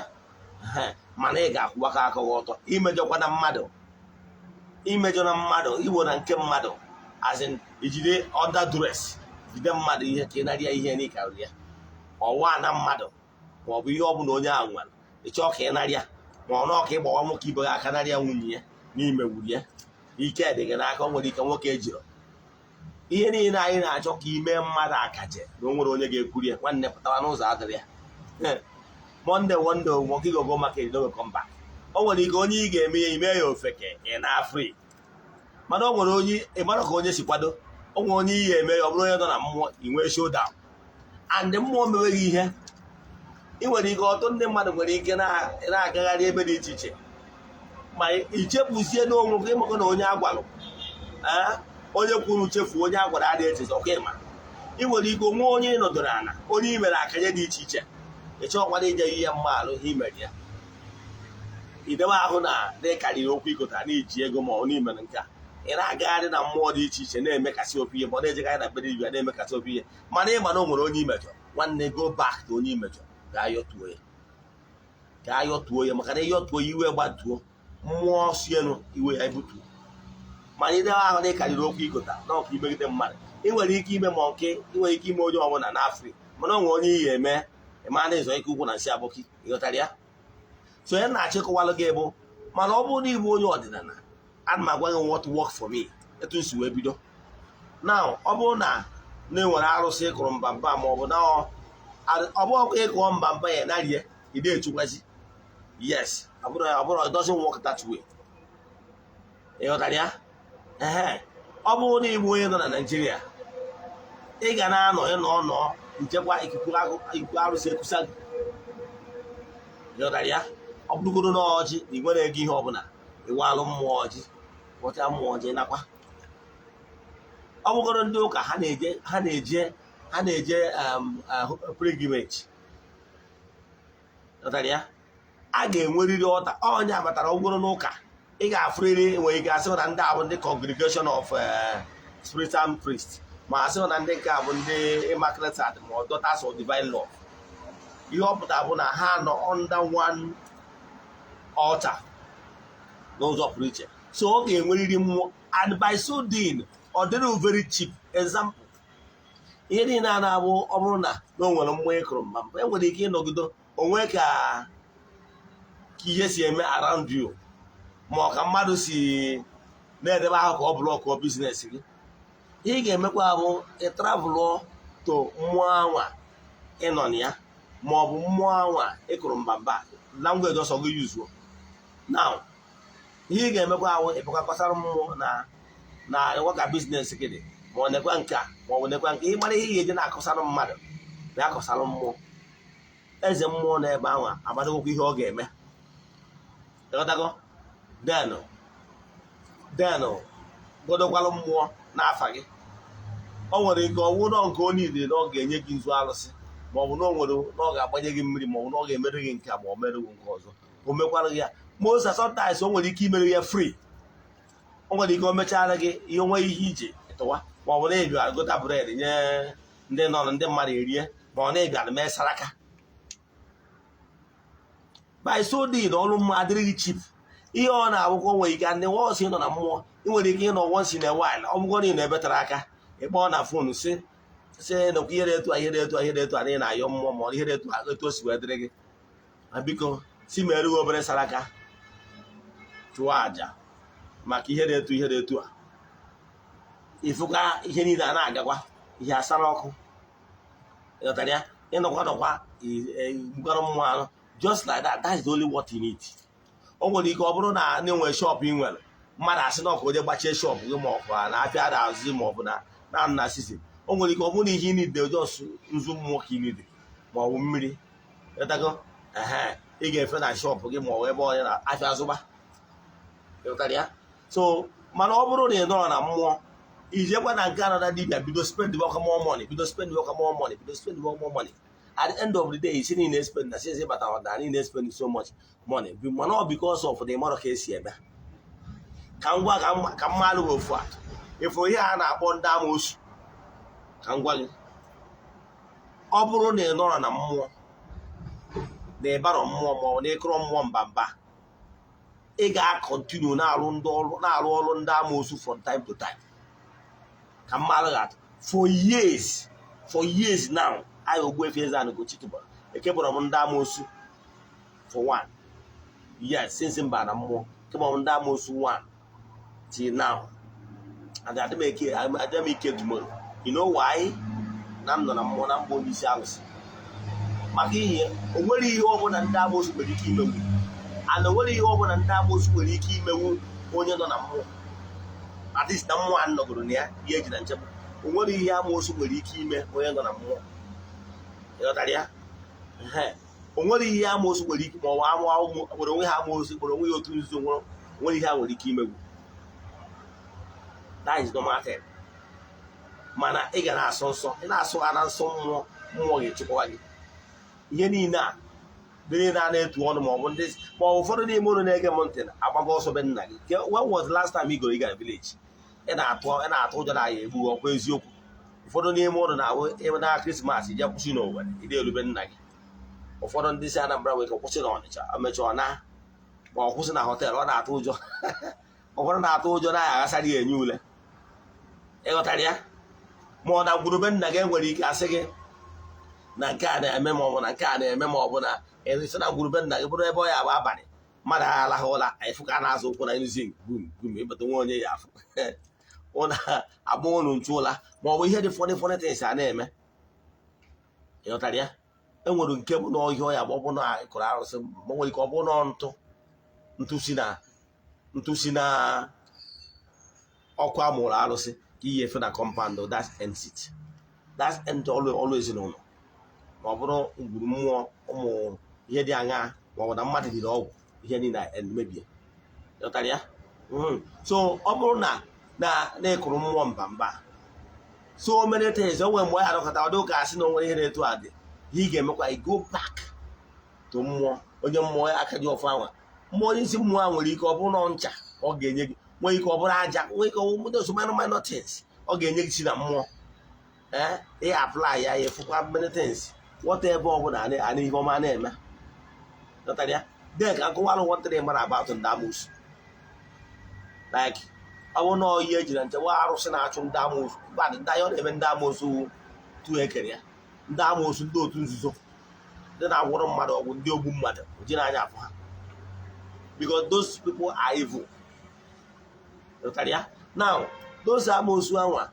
B: Mana ị ga-akwụwa aka gị ọtọ. Imejọkwa na mmadụ, imejọ na mmadụ, igbo na nke mmadụ, as in ijide under duress jide mmadụ ihe ka ị narịa ihe n'ịkarị ya, ọwa na mmadụ, ma ọ bụ ihe ọ bụla onye ahụ nwere ị chọọ ka ị narịa, ma ọ nọọ ka ịgbawa nwoke ibe gị aka narịa nwunye ya n'ime wuru ya, ike dị gị n'aka. O nwere ike nwoke ejiro ihe niile anyị na-achọ ka ime mmadụ akaje na o nwere onye ga-ekwuri ya. Nwanne, pụtawa n'ụzọ adịrị ya. Monday, one day nwoke go go market, no go come back. O nwere ike onye ị ga-eme ya, ime ya ofeke, ị na free. Mana o nwere onye ị mara ka onye si kwado. O nwere onye ị ga-eme ya, ọ bụrụ onye nọ na mmụọ, ị nwee showdown and mmụọ meweghị ihe. Ị nwere ike, ọtụtụ ndị mmadụ nwere ike na-agagharị ebe dị iche iche, ma ichepụzie n'onwe gị, ịmakọ na onye agwalụ, onye kwuru chefu, onye agwara adịghị echezi ọkwa. Ịma ị nwere ike onwe onye ị nọdụrụ ala, onye ị mere akanye dị iche iche, ị chọkwara ije ihe mma alụ ihe imere ya, idebe ahụ na dịkarịrị okwu ikotara na iji ego ma ọ n'imere nke a. Ị na-agagharị na mmụọ dị iche iche na-emekasị okwu ihe, ma ọ na-ejegharị na be dibịa na-emekasị okwu ihe, mana ịma na o nwere onye imejọ. Nwanne, go back to onye imejọ, gaa yọtuo ya, gaa yọtuo ya, maka na ịyọtuo ya, iwe gbatuo, mmụọ si elu iwe ya ebutuo. Mana idebe ahụ na ịkarịrị okwu ikota na ọka imegide mmadụ, ị nwere ike ime, ma nke ị nwere ike ime onye ọbụla n'Afrika, mana o nwere onye iyi eme ịma na ịzọ ike ụkwụ na nsị abụkị. Ịghọtara ya? So onye na-achịkọwalụ gị bụ, mana ọ bụrụ na ịbụ onye ọdịnala, ana m agwa gị what work for me, etu m si wee bido. Now, ọ bụrụ na na enwere arụsị ịkụrụ mbamba, ma ọ bụ na ọ bụ ọkụ ịkụọ mbamba ya narie ide echukwazi, yes, ọ bụrụ it doesn't work that way. Ịghọtara ya? Ehe, ọ bụrụ na ịbụ onye nọ na Naịjirịa, ị ga na-anọ ịnọ nọ nchekwa ikuku arụsị ekusa gị. Ịghọtara ya? Ọ bụrụgoro na ọjị na ị nwere ego ihe ọbụla, ịwalụ mmụọ ọjị, kpọcha mmụọ ọjị nakwa. Ọ bụgoro ndị ụka, ha na-eje pilgrimage. Ịghọtara ya? A ga-enwerịrị ọta onye abatara ọgwụgoro n'ụka, ị ga-afụrịrị. Nwere ike asị na ndị a bụ ndị congregation of spiritual priest, ma asị na ndị nke a bụ ndị Immaculate Heart, ma ọ Daughters of Divine Love. Ihe ọ pụtara bụ na ha nọ under one altar n'ụzọ pụrụ iche. So ọ ga-enwerịrị mmụọ, and by so doing, ọ dịrị very cheap. Example, ihe niile a na-abụ, ọ bụrụ na na o nwere mmụọ ịkụrụ mba mba, enwere ike ịnọgide onwe ka ka ihe si eme around you, ma ọ ka mmadụ si na-edebe ahụ ka ọ bụrụ ọkụ business gị. Ihe ị ga-emekwa bụ ị travel to mmụọ anwa ịnọ na ya, ma ọ bụ mmụọ anwa ịkụrụ mbamba, language ọsọ gị yuzuo. Now, ihe ị ga-emekwa ahụ, ịbụkakọtara mmụọ na na ekwe ka business gị dị, ma ọ nekwa nke a, ma ọ bụ nekwa nke ị mara ihe ị ga-eji na-akọsara mmadụ, na-akọsara mmụọ. Eze mmụọ n'ebe ahụ agbadogokwa ihe ọ ga-eme. Ịghọtago? Then godokwalụ mmụọ n'afa gị. O nwere ike ọwụ nọ nke onye idiri na ọ ga-enye gị nzu arụsị, ma ọ bụ na o nwere na ọ ga-agbanye gị mmiri, ma ọ bụ na ọ ga-emere gị nke a, ma ọ mere gị nke ọzọ, o mekwara gị ya. Most sometimes o nwere ike imere ya free. O nwere ike o mechara gị ihe, onwe ihe ije tụwa, ma ọ bụ na ị bịara gota bread nye ndị nọ, ndị mmadụ erie, ma ọ na ị bịara mee saraka. By so doing, ọrụ mmụọ adịrịghị cheap. Ihe ọ na-abụkwa, nwere ike ndị once nọ na mmụọ, ị nwere ike ịnọ once in a while, ọ bụgo na ị na-ebetara aka, ịkpọọ na phone si si nakwa ihe dị etu a, ihe dị etu a, ihe dị etu a, na ị na-ayọ mmụọ, ma ọ ihe dị etu a, etu o si wee dịrị gị ma biko si mere gị obere saraka, chụọ àjà maka ihe dị etu, ihe dị etu a. Ịfụka ihe niile a na-agakwa, ihe asara ọkụ. Ịghọtara ya? Ịnọkwa nọkwa gbukọrọ mmụọ anụ, just like that. That's the only what you need. O nwere ike ọ bụrụ na na-enwe shop ị nwere, mmadụ asị na ọkụ onye gbachie shop gị, ma ọ bụ na afịa na-azụ, ma ọ bụ na na na season. O nwere ike ọ bụrụ na ihe ị need just nzu mmụọ ka ị need, ma ọ bụ mmiri. Ịghọtago? Ehe, Ị ga-efe na shop gị ma ọ bụ ebe onye na-afịa azụba. Ịghọtara ya? So mana ọ bụrụ na ị nọrọ na mmụọ, ijekwa na nke another dibia, bido spend work more money, bido spend work more money, bido spend work more money. At the end of the day, isi niile spend na since ịbata ọdịnala niile, spend so much money. Mana ọ because of the mmadụ ka esi eme. Ka m gwa ka mmalụ gị ofu atụ. Ịfụ ihe a na-akpọ ndị amoosu, ka m gwa gị, ọ bụrụ na ị nọrọ na mmụọ, na ịbarọ mmụọ, ma ọ bụ na ịkụrọ mmụọ mba mba, ị ga-acontinue na-arụ ndị ọrụ, na-arụ ọrụ ndị amoosu from time to time. Ka mmalụ gị atụ, for years, for years now, anyị Ogbuefi Eze-Ana Ugochi tubelu ekebụrụ m ndị amoosu for one year. Since mba na mmụọ, kebụrụ m ndị amoosu one till now, and adị m ike, adị m ike tomorrow. You know why? Na m nọ na mmụọ, na mgba onye isi alụsị. Maka ihe o nwere, ihe ọbụla ndị amoosu nwere ike imenwu, and o nwere ihe ọbụla ndị amoosu nwere ike imenwu onye nọ na mmụọ, at least na mmụọ a nọgoro na ya, ihe eji na nchekwa. O nwere ihe amoosu nwere ike ime onye nọ na mmụọ. Ịghọtara ya? Ehe. O nwere ihe amoosu nwere ike, ma ọ bụ amụ amụ nwere onwe ha, amoosu kpọrọ onwe ya otu nzuzo, nwere ihe ha nwere ike imegwu. That is normal thing. Mana ị ga na-asọ nsọ, ị na-asọ ha na nsọ mmụọ, mmụọ ga-echekwa gị. Ihe niile a ndị niile a na-etu ọnụ, ma ọ bụ ndị, ma ọ bụ ụfọdụ n'ime ụlọ na-ege m ntị agbago ọsọ be nna gị. When was the last time ị goro, ị gara village? Ị na-atụ ụjọ na ya egbu ọkwa. Eziokwu, ụfọdụ n'ime ụlọ na-awụ ebe na Christmas ije kwụsị n'Owerri, ịdị erube nna gị. Ụfọdụ ndị si Anambra nwere ike kwụsị n'Ọnịcha, emechaa ọ na ma ọ kwụsị na hotel. Ọ na-atụ ụjọ, ụfọdụ na-atụ ụjọ na ya aghasara ya enye ule. Ịghọtara ya? Ma ọ na ngwurube nna gị, enwere ike asị gị na nke a na-eme, ma ọ bụ na nke a na-eme, ma ọ bụ na esi na ngwurube nna gị bụrụ ebe ọ ya bụ abalị, mmadụ agha ụla, ịfụ ka a na-azụ ụkwụ na nzi gum gum, ịbata nwa onye ya afụ ụna agba ụnụ nchu ụla, ma ọ bụ ihe dị funny, funny things a na-eme. Ịghọtara ya? Enwere nke bụ n'ọhịa ọ ya bụ, ọ bụ na kụrụ arụsị, ma nwere ike ọ bụ na ntụ ntụ si na ọkụ amụrụ arụsị ka iyi efe na compound. That ends it. That's end ọlụ ọlụ ezinụlọ. Ma ọ bụrụ ngwuru mmụọ, ụmụ ihe dị aṅaa, ma ọ bụ na mmadụ riri ọgwụ, ihe niile emebie. Ịghọtara ya? So ọ bụrụ na ịkụrụ mmụọ mba mba, so many things o nwere mgbe ya arụkọta, ọ dị ụka asị na o nwere ihe na-etu a dị, ihe ị ga-emekwa, I go back to mmụọ, onye mmụọ aka ji ọfụ anwa, mmụọ, onye isi mmụọ a nwere ike ọ bụrụ na ncha ọ ga-enye gị, nwee ike ọ bụrụ aja, nwee ike ọ bụrụ those minor minor things ọ ga-enye gị si na mmụọ. Ee, ị apply ya, ya efukwa many things. Whatever ọ bụla a ihe ọma na-eme. Ghọtara ya? Then ka nkọwalụ one thing mara about ndị amoosu. Like ọ bụrụ na ihe ejiri na nchekwa arụsị na-achụ ndị amoosu bad, ndị anya ọ na-eme ndị amoosu tu ekere ya, ndị amoosu, ndị otu nzuzo, ndị na-agwọrọ mmadụ ọgwụ, ndị ogbu mmadụ, oji n'anya afụ ha, because those people are evil. Ghọtara ya? Now those amoosu anwa,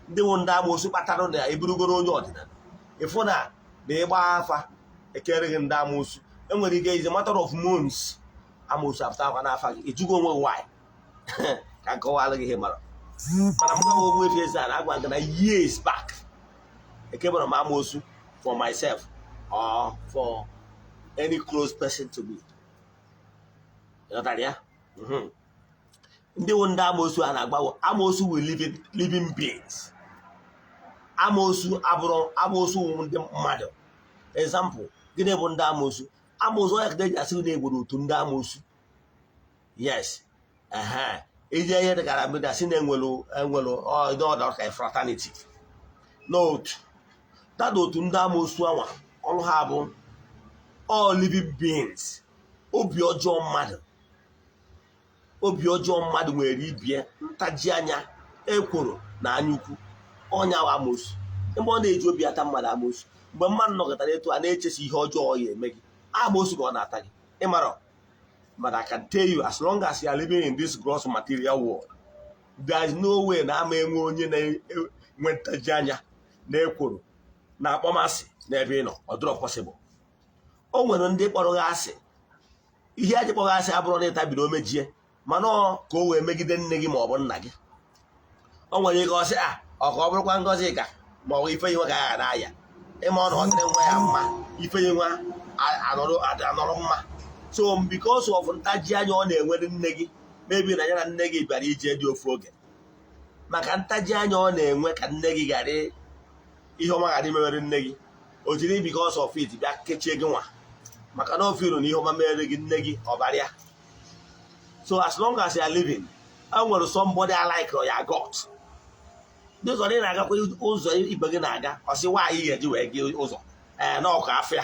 B: ndị nwụ ndị amoosu kpatara na eburugoro onye ọdịnala, ịfụ na ịgba afa ekere gị ndị amoosu, enwere ike is a matter of months, amoosu after akwa n'afa gị, ejugo onwe why. Ka nkọwalụ gị ihe mara. Mana mụ nwa Ogbuefi Eze-Ana agwa gị na years back, ekebara m amoosu for myself or for any close person to me. Ịghọtara ya? Ndị wụ ndị amoosu a na-agbawo amoosu wụ living beings. Amoosu abụrụ amoosu wụ ndị mmadụ. Example, gịnị bụ ndị amoosu? Amoosu onye ka eji asị na egwere otu ndị amoosu? Yes, ehe, ije ihe dịkara mgbe asị na enwelu ọdọ ka fraternity n'otu dada otu ndị amoosu anwa, ọrụ ha bụ all living beings. Obi ọjọọ mmadụ, obi ọjọọ mmadụ nwere ibie ntaji anya, ekworo na anyaukwu, ọnya wa amoosu. Mgbe ọ na-eji obi ata mmadụ amoosu, mgbe mmadụ nọkọtara etu a na-echesi ihe ọjọọ ya eme gị, amoosu ka ọ na-ata gị. Ịmara? But I can tell you, as long as you are living in this gross material world, there is no way na ama enwe onye na-enwe ntaji anya na ekworo na akpọmasị n'ebe ị nọ. Ọ dịrọ possible. O nwere ndị kpọrọ gị asị. Ihe aji kpọrọ gị asị abụrụ na ịtabiri omejie, mana ọ ka o wee megide nne gị ma ọ bụ nna gị. O nwere ike ọ sị a ọ ka ọ bụrụkwa ngọzi ka ma ọ bụ ife nwa ka a na-aya ịma ọ na ọ dịrị nwa ya mma, ife nwa anọrọ mma. So because of ntaji anya ọ na-enwere nne gị, maybe na ya na nne gị bịara ije dị ofu oge, maka ntaji anya ọ na-enwe ka nne gị ghara ihe ọma ghara imewere nne gị, o jiri because of it bịa kechie gị nwa, maka na ofe iru na ihe ọma mere gị, nne gị ọbara ya. So as long as you are living, e nwere somebody I like ya got n'ụzọ ị na-agakwa, ụzọ ibe gị na-aga, ọ sị nwaanyị ga-eji wee gị ụzọ ee na ọkụ afịa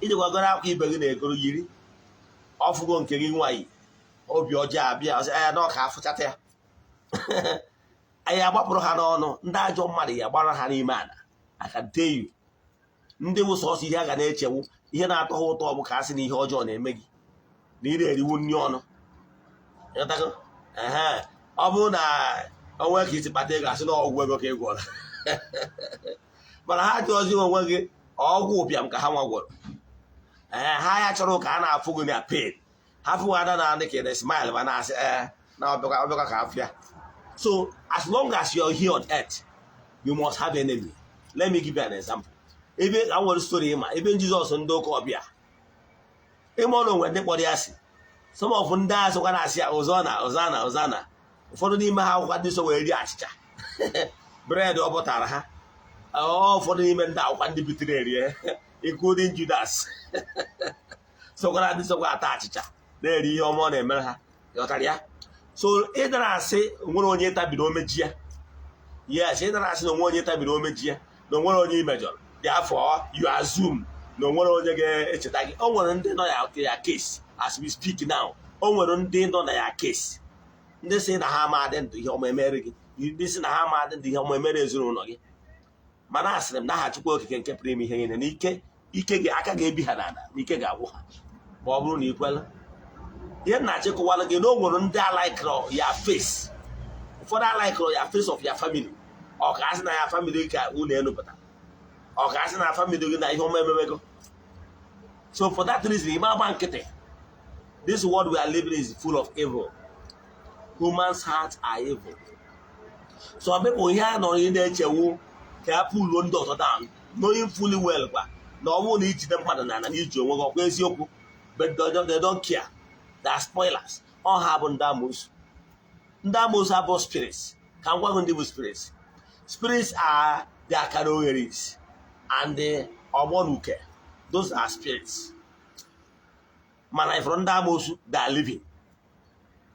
B: iji gwagoro akwa ibe gị na-egoro yiri ọfụgo nke gị nwaanyị, obi ọjọọ abịa, ọsị anya na ọka afụchata ya. Anyị agbapụrụ ha n'ọnụ. Ndị ajọ mmadụ ya gbara ha n'ime ala. I can tell you, ndị bụ sọsọ ihe a ga na-echewu, ihe na-atọ ha ụtọ bụ ka a sị na ihe ọjọọ na-eme gị na ị na-eriwu nri ọnụ. Ịghọtago? Ehe. Ọ bụrụ na onwe ka isi kpata ego, asị na ọgwụ ego ka ị gwọrọ, mana ha jụọzi onwe gị ọgwụ ụbịam ka ha nwa gwọrọ. Ee, ha ya chọrọ ka a na-afụ gị na pain, ha fụ ada na adị ka ị na-smile ma na-asị ee na ọbịakwa ọbịakwa ka afịa. So as long as you're here on earth, you must have enemy. Let me give you an example. Ebe ka m nwere story ịma ebe Jizọs, ndị ụka ọbịa ịma ọnụ onwe ndị kpọrọ ya asị, some of ndị a sokwa na-asị ya "Hosanna, Hosanna, Hosanna", ụfọdụ n'ime ha akwụkwọ ndị so wee rie achịcha bread ọ bụtara ha. Ọ ụfọdụ n'ime ndị akwụkwọ ndị bitere erie, including Judas, sokwara ndị sokwa ata achịcha na-eri ihe ọma ọ na-emere ha. Ghọtara ya? So ịdara asị nwere onye tabiri omeji ya, yes, ịdara asị na onwe onye tabiri omeji ya, na onwere onye imejọrọ, therefore you assume na onwere onye ga-echeta gị. O nwere ndị nọ ya case as we speak now. O nwere ndị nọ na ya case, ndị sị na ha ama adị ndụ ihe ọma emere gị, ndị sị na ha ama adị ndụ ihe ọma emere ezinụlọ gị. Mana asịrị m n'aha Chukwu Okike nke pụrụ ime ihe niile na ike ike gị aka ga-ebi ha n'ala na ike ga-agwụ ha ma ọ bụrụ na ị kwela ihe m na-achịkọwalụ gị, na o nwere ndị alikere ya face, ụfọdụ alikere ya face of ya family. Ọ ka asị na ya family ka unu enupụta, ọ ka asị na family gị na ihe ọma ememego. So for that reason, ime agba nkịtị. This world we are living is full of evil. Humans' hearts are evil. Some people ihe a nọrọ na-echewu ka a puluo ndị ọzọ down, knowing fully well kwa na ọ bụrụ na ijide mmadụ na na iji onwe gị ọkwa eziokwu, but they don't care. They are spoilers. Ọ ha bụ ndị amoosu. Ndị amoosu abụ spirits. Ka m gwa gị ndị bụ spirits. Spirits are the akara ogheris and the ọgbọnuke. Those are spirits. Mana ifụrụ ndị amoosu, they are living.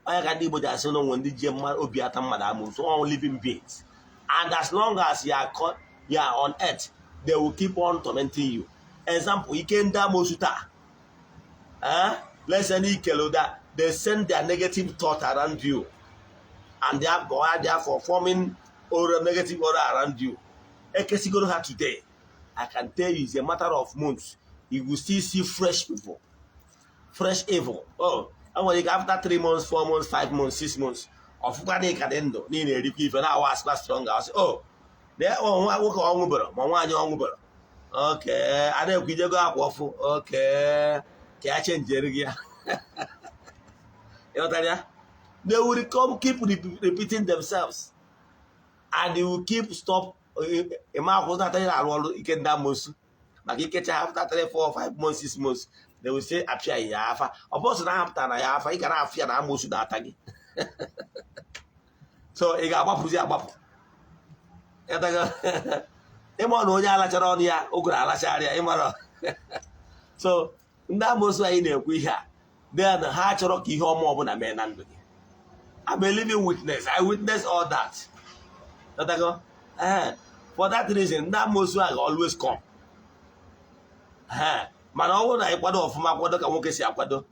B: Onye ka ndị Igbo ji asị na onwe ndị ji obi ata mmadụ amoosu, all living beings. And as long as you are on earth, they will keep on tormenting you. Example, ike ndị amoosu taa, eh? Let's say ikele that they send their negative thought around you and they are therefore forming aura, negative aura around you. Ekesigoro ha today, I can tell you it's a matter of months, you will still see fresh people, fresh evil. Oh, enwere ike after 3 months, 4 months, 5 months, 6 months, ọfụkwa na ịka dị ndụ niile, erikwa ife na-awa asịkwa strong, asị oh nwa nwoke ọnwụ bere ma nwaanyị ọnwụ bere oke a na-ekwu ijego akwa ọfụ oke ka ya chenjiere gị ya. Ịghọtara ya? They will come keep repeating themselves and they will keep stop. Ịma akwụsị na arụ ọrụ ike ndị amosu maka ikecha. After 3, 4, 5 months, 6 months, they will say apịa ya afa. Ọ bụrụ sị na ha pụtara na ya afa, ị ga na-afịa na amosu na-ata gị, so ị ga-agbapụzi agbapụ. Ịma na onye alachara ọnụ ya ụgụrụ alachara ịmara. So ndị amosu anyị na-ekwu ihe a, then ha chọrọ ka ihe ọma ọbụla mee na ndụ gị. I'm a living witness. I witness all that. For that reason, ndị amosu a ga always come. Mana ọ bụrụ na ị kwado ọfụma, kwado ka nwoke si akwado,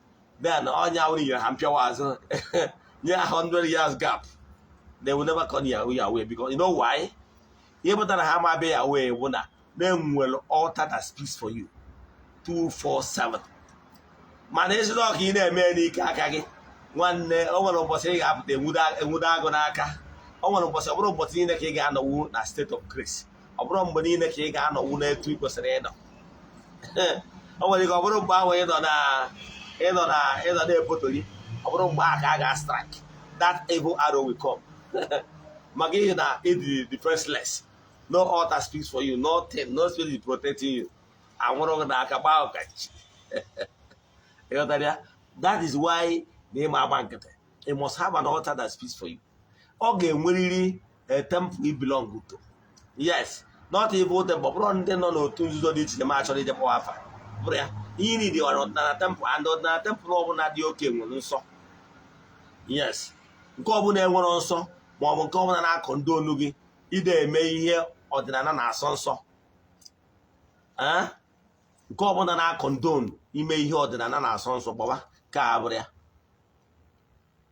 B: then ọnya ahụ nyere ha mpịawa azụ nye ha 100 years gap, they will never come your way. Because you know why? Ihe pụtara ha ma abịa ya way bụ na na-enwere altar that speaks for you 247. Mana ezigbo ọka ị na-eme n'ike aka gị, nwanne, o nwere ụbọchị ị ga-apụta enwudo agụ n'aka. O nwere ụbọchị, ọ bụrụ ụbọchị niile ka ị ga-anọwu na state of grace, ọ bụrụ mgbe niile ka ị ga-anọwu n'etu ị kwesịrị ịnọ. O nwere ike ọ bụrụ mgbe ahụ ịnọ na-epotori, ọ bụrụ mgbe ahụ ka a ga-strike that evil arrow will come, maka ihe na ịdị defenseless. No altar speaks for you, nothing, no spirit is protecting you. Anwụrụ gị n'aka gbaa ọkachi. Ịghọtara ya? That is why na ịma agba nkịtị, you must have an altar that speaks for you. Ọ ga-enwerịrị a temple you belong to. Yes, not evil temple. Ọ bụrụ ndị nọ n'otu nzuzo dị iche iche ma achọrọ ije kpọwa afa bụrụ ya, ihe niile ọra ọdịnala temple, and ọdịnala temple ọbụla dị oke nwere nsọ. Yes, nke ọbụla enwere nsọ, ma ọ bụ nke ọbụla na-akọ ndị onu gị ide eme ihe ọdịnala na-asọ nsọ. Nke ọbụla na-akọ ndị onu ime ihe ọdịnala na-asọ nsọ, gbawa ka a bụrụ ya.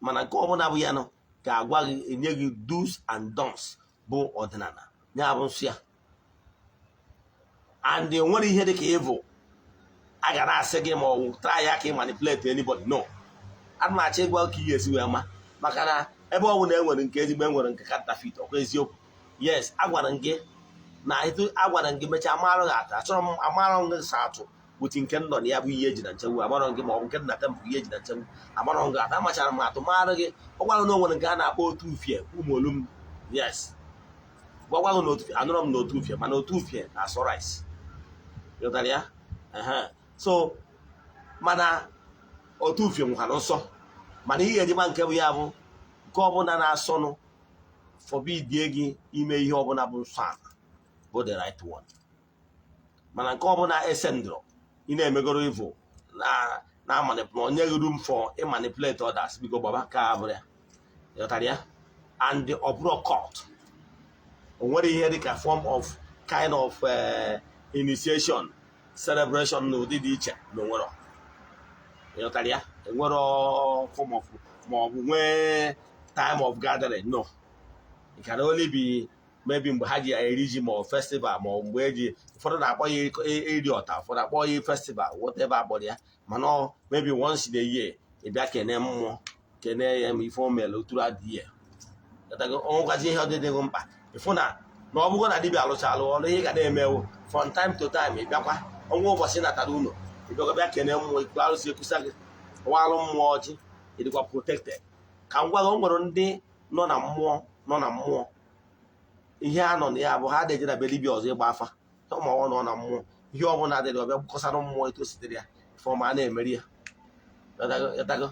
B: Mana nke ọbụla bụ ya nọ ga-agwa gị, enye gị do's and don'ts bụ ọdịnala ya bụ nsọ ya. And enwere ihe dị ka evil a ga na-asị gị ma ọ bụ try ya ka ị manipulate anybody. No, ana m achọ ịgwa ka ị ga-esi wee ma, maka na ebe ọ bụla e nwere nke ezigbo, e nwere nke counterfeit. Ọkwa eziokwu? Yes, agwara m gị na etu agwara m gị mechaa amarụ gị atụ. Achọrọ m amarụ m gị sa atụ bụti nke m nọ na ya bụ ihe eji na nchegbu. Amarọ m gị ma ọ bụ nke dị na temple ihe eji na nchegbu. Amarọ m gị atụ, amachara m atụ marụ gị. Ọ gwara na o nwere nke a na-akpọ otu ufie ụmụolu m. Yes, gwagwa gị na otu anụrọ m na otu ufie, mana otu ufie na-asọ rice. Ghọtara ya? Ehe. So mana otu ufie nwekwara nsọ, mana ihe ejima nke bụ ya bụ nke ọbụla na-asọnụ forbidie gị ime ihe ọbụla bụ nsọ ala bụ the right one. Mana nke ọbụla esendụrụ ị na-emegoro evil na na onye gị room for ịmanipulate others, biko gbaba ka abụrụ ya. Ghọtara ya? And ọ bụrụ cult, o nwere ihe dịka form of kind of initiation, celebration n'ụdị dị iche na onwero. Ịghọtara ya? Enwero form of ma ọ bụ nwee time of gathering. No, it can only be maybe mgbe ha ji eri ji ma ọ festival, ma ọ mgbe eji ụfọdụ na-akpọ ya eri ọta, ụfọdụ akpọ ya festival, whatever akpọrọ ya. Mana ọ maybe once in a year, ị bịa kene mmụọ, kene ya ma ife o mere throughout the year. Ọnwụkwazi ihe ọdịdịghị mkpa ịfụ na na ọ bụgo na dibịa alụchalụ ọrụ, ihe ị ga na-emewo from time to time, ị bịakwa ọnwa ụbọchị natara ụlọ, ị bịakwa bịa kene mmụọ, ikwu arụsị ekwusa gị walụ mmụọ ọjị, ịdịkwa protected. Ka m gwa gị, o nwere ndị nọ na mmụọ, nọ na mmụọ, ihe a nọ na ya bụ ha na-eje na be dibịa ọzọ ịgba afa. Ma ọ nọ na mmụọ, ihe ọbụla adịrị ọbịa kọsara mmụọ etu o sitere ya ifeọma a na-emeri ya. Yatago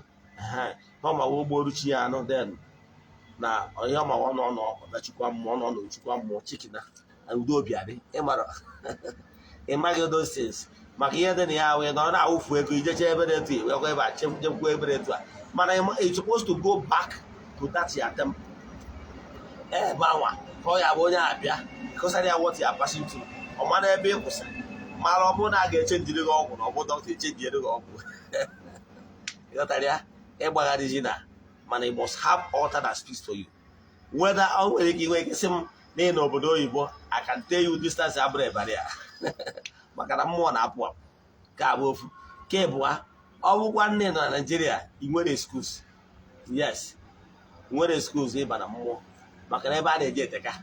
B: ọma wee gboruchi ya anụ den na ihe ọma ọ nọ nọ ọbịachukwa mmụọ nọ n'ochukwa mmụọ chikina udo obi adị. Ịmara ịmaghị those things maka ihe dị na ya wee nọrọ na-awụfu ego ijecha ebe dị etu wekwa ebe a chekwa ebe dị etu a. Mana you supposed to go back to that your temple ebe anwa ka ọ ya bụ onye abịa kọsara ya what you are passing through. Ọ mara ebe ị kwụsịrị, mara ọ bụrụ na a ga-echenjiri gị ọgwụ na ọ bụ dọkịta echenjiere gị ọgwụ. Ịghọtara ya? Ịgbagharịzi na mana you must have altar that speaks for you. Whether ọ nwere ike inwe ike sị m n'ihi na obodo oyibo, I can tell you distance abụrụ ebara ya, maka na mmụọ na-apụ apụ. Ka abụ ofu nke ịbụa, ọ bụkwa nne nọ na Naịjirịa, ị nwere excuse. Yes, ị nwere excuse ịba na mmụọ, maka na ebe a na-eji eteka.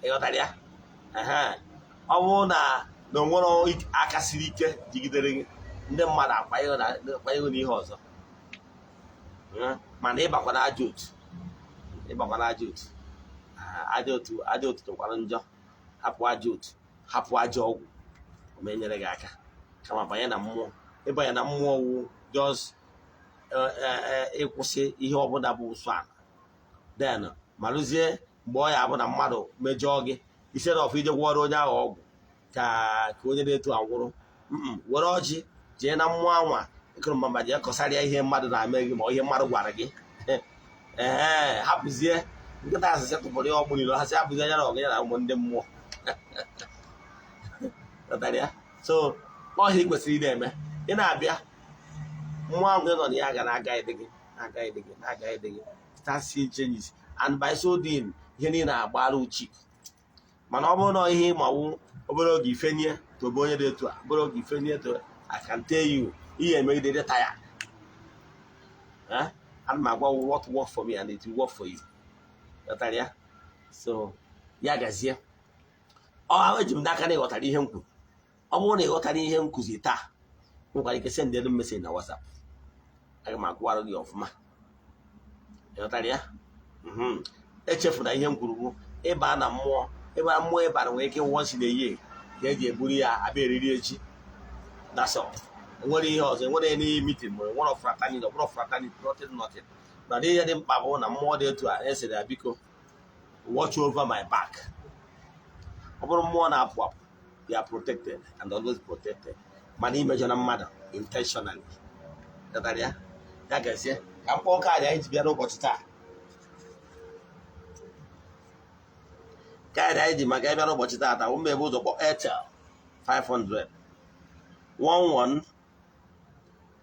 B: Ịghọtara ya? Ọ bụrụ na na onwere aka siri ike jigidere gị, ndị mmadụ akwanye n'ihe ọzọ. Mana ịbakwa na ajọ otu, ịbakwa na ajọ otu, ajọ otu, ajọ otu tụkwara njọ. Hapụ ajọ otu, hapụ ajọ ọgwụ, o menyere gị aka. Kama banye na mmụọ. Ịbanye na mmụọ wụ just ịkwụsị ihe ọbụla bụ nsọ ala, then malụzie mgbe ọ ya abụ na mmadụ mejọọ gị, instead of ije gwọrọ onye ahụ ọgwụ ka ka onye na-eto anwụrụ, were ọjị jee na mmụọ anwa ịkụrụ mbamba, jee kọsarịa ihe mmadụ na-eme gị ma ihe mmadụ gwara gị. Ee, hapụzie nkịta asịsị tụpụrụ ya ọgbụ niile ha sị hapụzie ya na ọgụ ya na ụmụ ndị mmụọ. Ghọtara ya? So ọhịa ị kwesịrị ị na-eme, ị na-abịa mmụọ ahụ ị nọ na ya ga na-agaghị gị, na-agaghị gị, na-agaghị gị, start seeing changes, and by so doing ihe niile agbara uchi. Mana ọ bụrụ na ihe ịmawu obere oge ifenye tobe onye dị etu a, obere oge ifenye to, I can tell you, ihe emegide dị tired. Ana m agwa what work for me and it will work for you. Ghọtara ya? So ya gazie. Ọ eji m n'aka na ịghọtara ihe m kwuru. Ọ bụrụ na ịghọtara ihe m kụzi taa, nwekwara ike send m message na WhatsApp, aga m akwụwara gị ọfụma. Ịghọtara ya? Echefuna ihe m kwuru bụ ịba na mmụọ. Ịba mmụọ ịbara nwere ike once in a year ka eji eburu ya abịa eriri echi. That's all. Enwere ihe ọzọ, enwere any meeting ma nwere fraternity, ọ bụrụ fraternity, nothing, nothing. Na ihe dị mkpa bụ na mmụọ dị etu a esere ya, biko watch over my back. Ọ bụrụ mmụọ na-apụ apụ, they are protected and always protected. Mana imejọ na mmadụ intentionally datara ya, ya gazie. Ka mkpọ kaadị anyị ji bịa n'ụbọchị taa, kaadị anyị ji maka ịbịa n'ụbọchị taa taa mma ebe ụzọ kpọ Airtel 500 11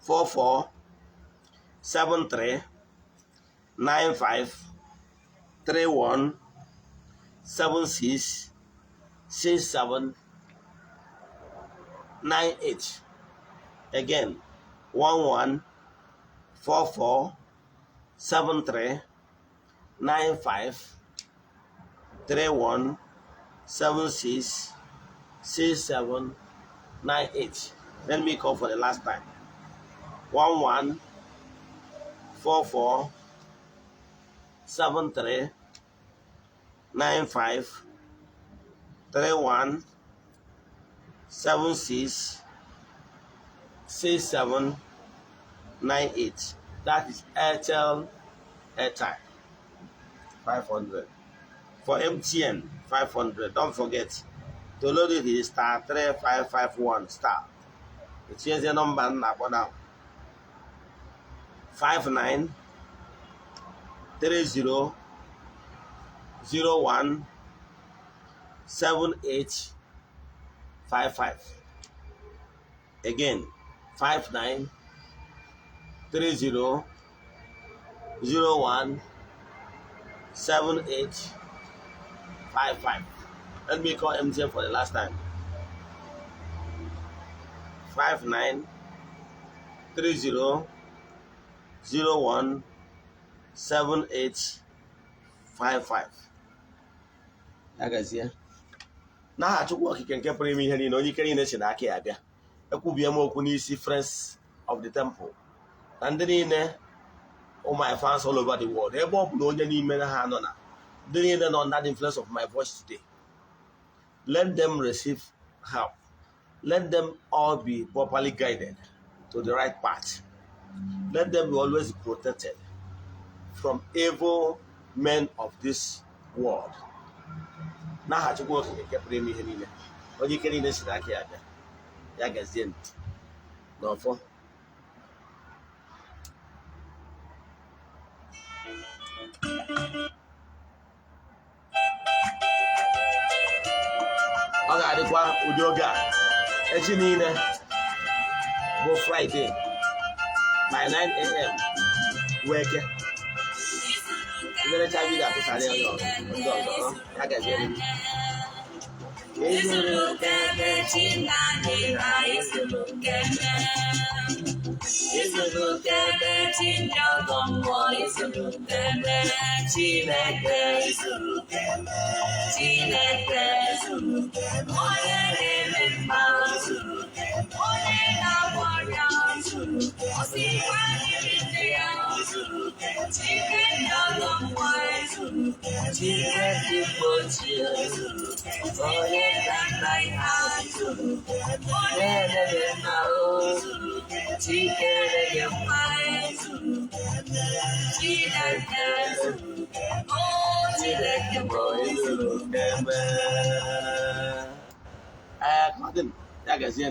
B: 44 73 95 31 76 67 98. Again, 11 44 73 95 31 76 67 98. Let me call for the last time. 11 44 73 95 31 76 67 98. That is Airtel airtime 500. For MTN 500, don't forget to load it is *3551 star. Change the number now. 59 30 01 78 55. Again, 59 30 01 78 55. Let me call MTN for the last time. 59 30 01 78 55. Agazie n'aha Chukwu Okike nke pụrụ ime ihe niile, onye ike niile si n'aka ya bịa, ekwubie m okwu n'isi Friends of the Temple na ndị niile, all my fans all over the world, ebe ọ bụla onye n'ime ha nọ, na ndị niile nọ under the influence of my voice today, let them receive help. Let them all be properly guided to the right path. Let them be always protected from evil men of this world. N'aha Chukwu Okike nke pụrụ ime ihe niile, onye ike niile si n'aka ya bịa, ya gazie ntị n'ọfọ. Ọ ga-adịkwa ụdị oge a echi niile bụ Friday by 9 a.m. Wee ke nlerecha video atụsara ya onye ọzọ, ndị ọzọ. Ya gazie.
A: Izuru keme Chinanyị na izuru keme. Izuru keme chi ndị ọgọ mmụọ, izuru keme Chineke, Chineke, onye na-eme mma, onye na-agwọ ọrịa, osikwa dịrị nne ya, Chike ndị ọgọ mmụọ, Chike ndị mgbe ochie, onye na-ata ihe, onye na-eme mma o, Chike dị mma, Chineke, o Chineke bụ.
B: Ee, ka ọ dị, ya gazie.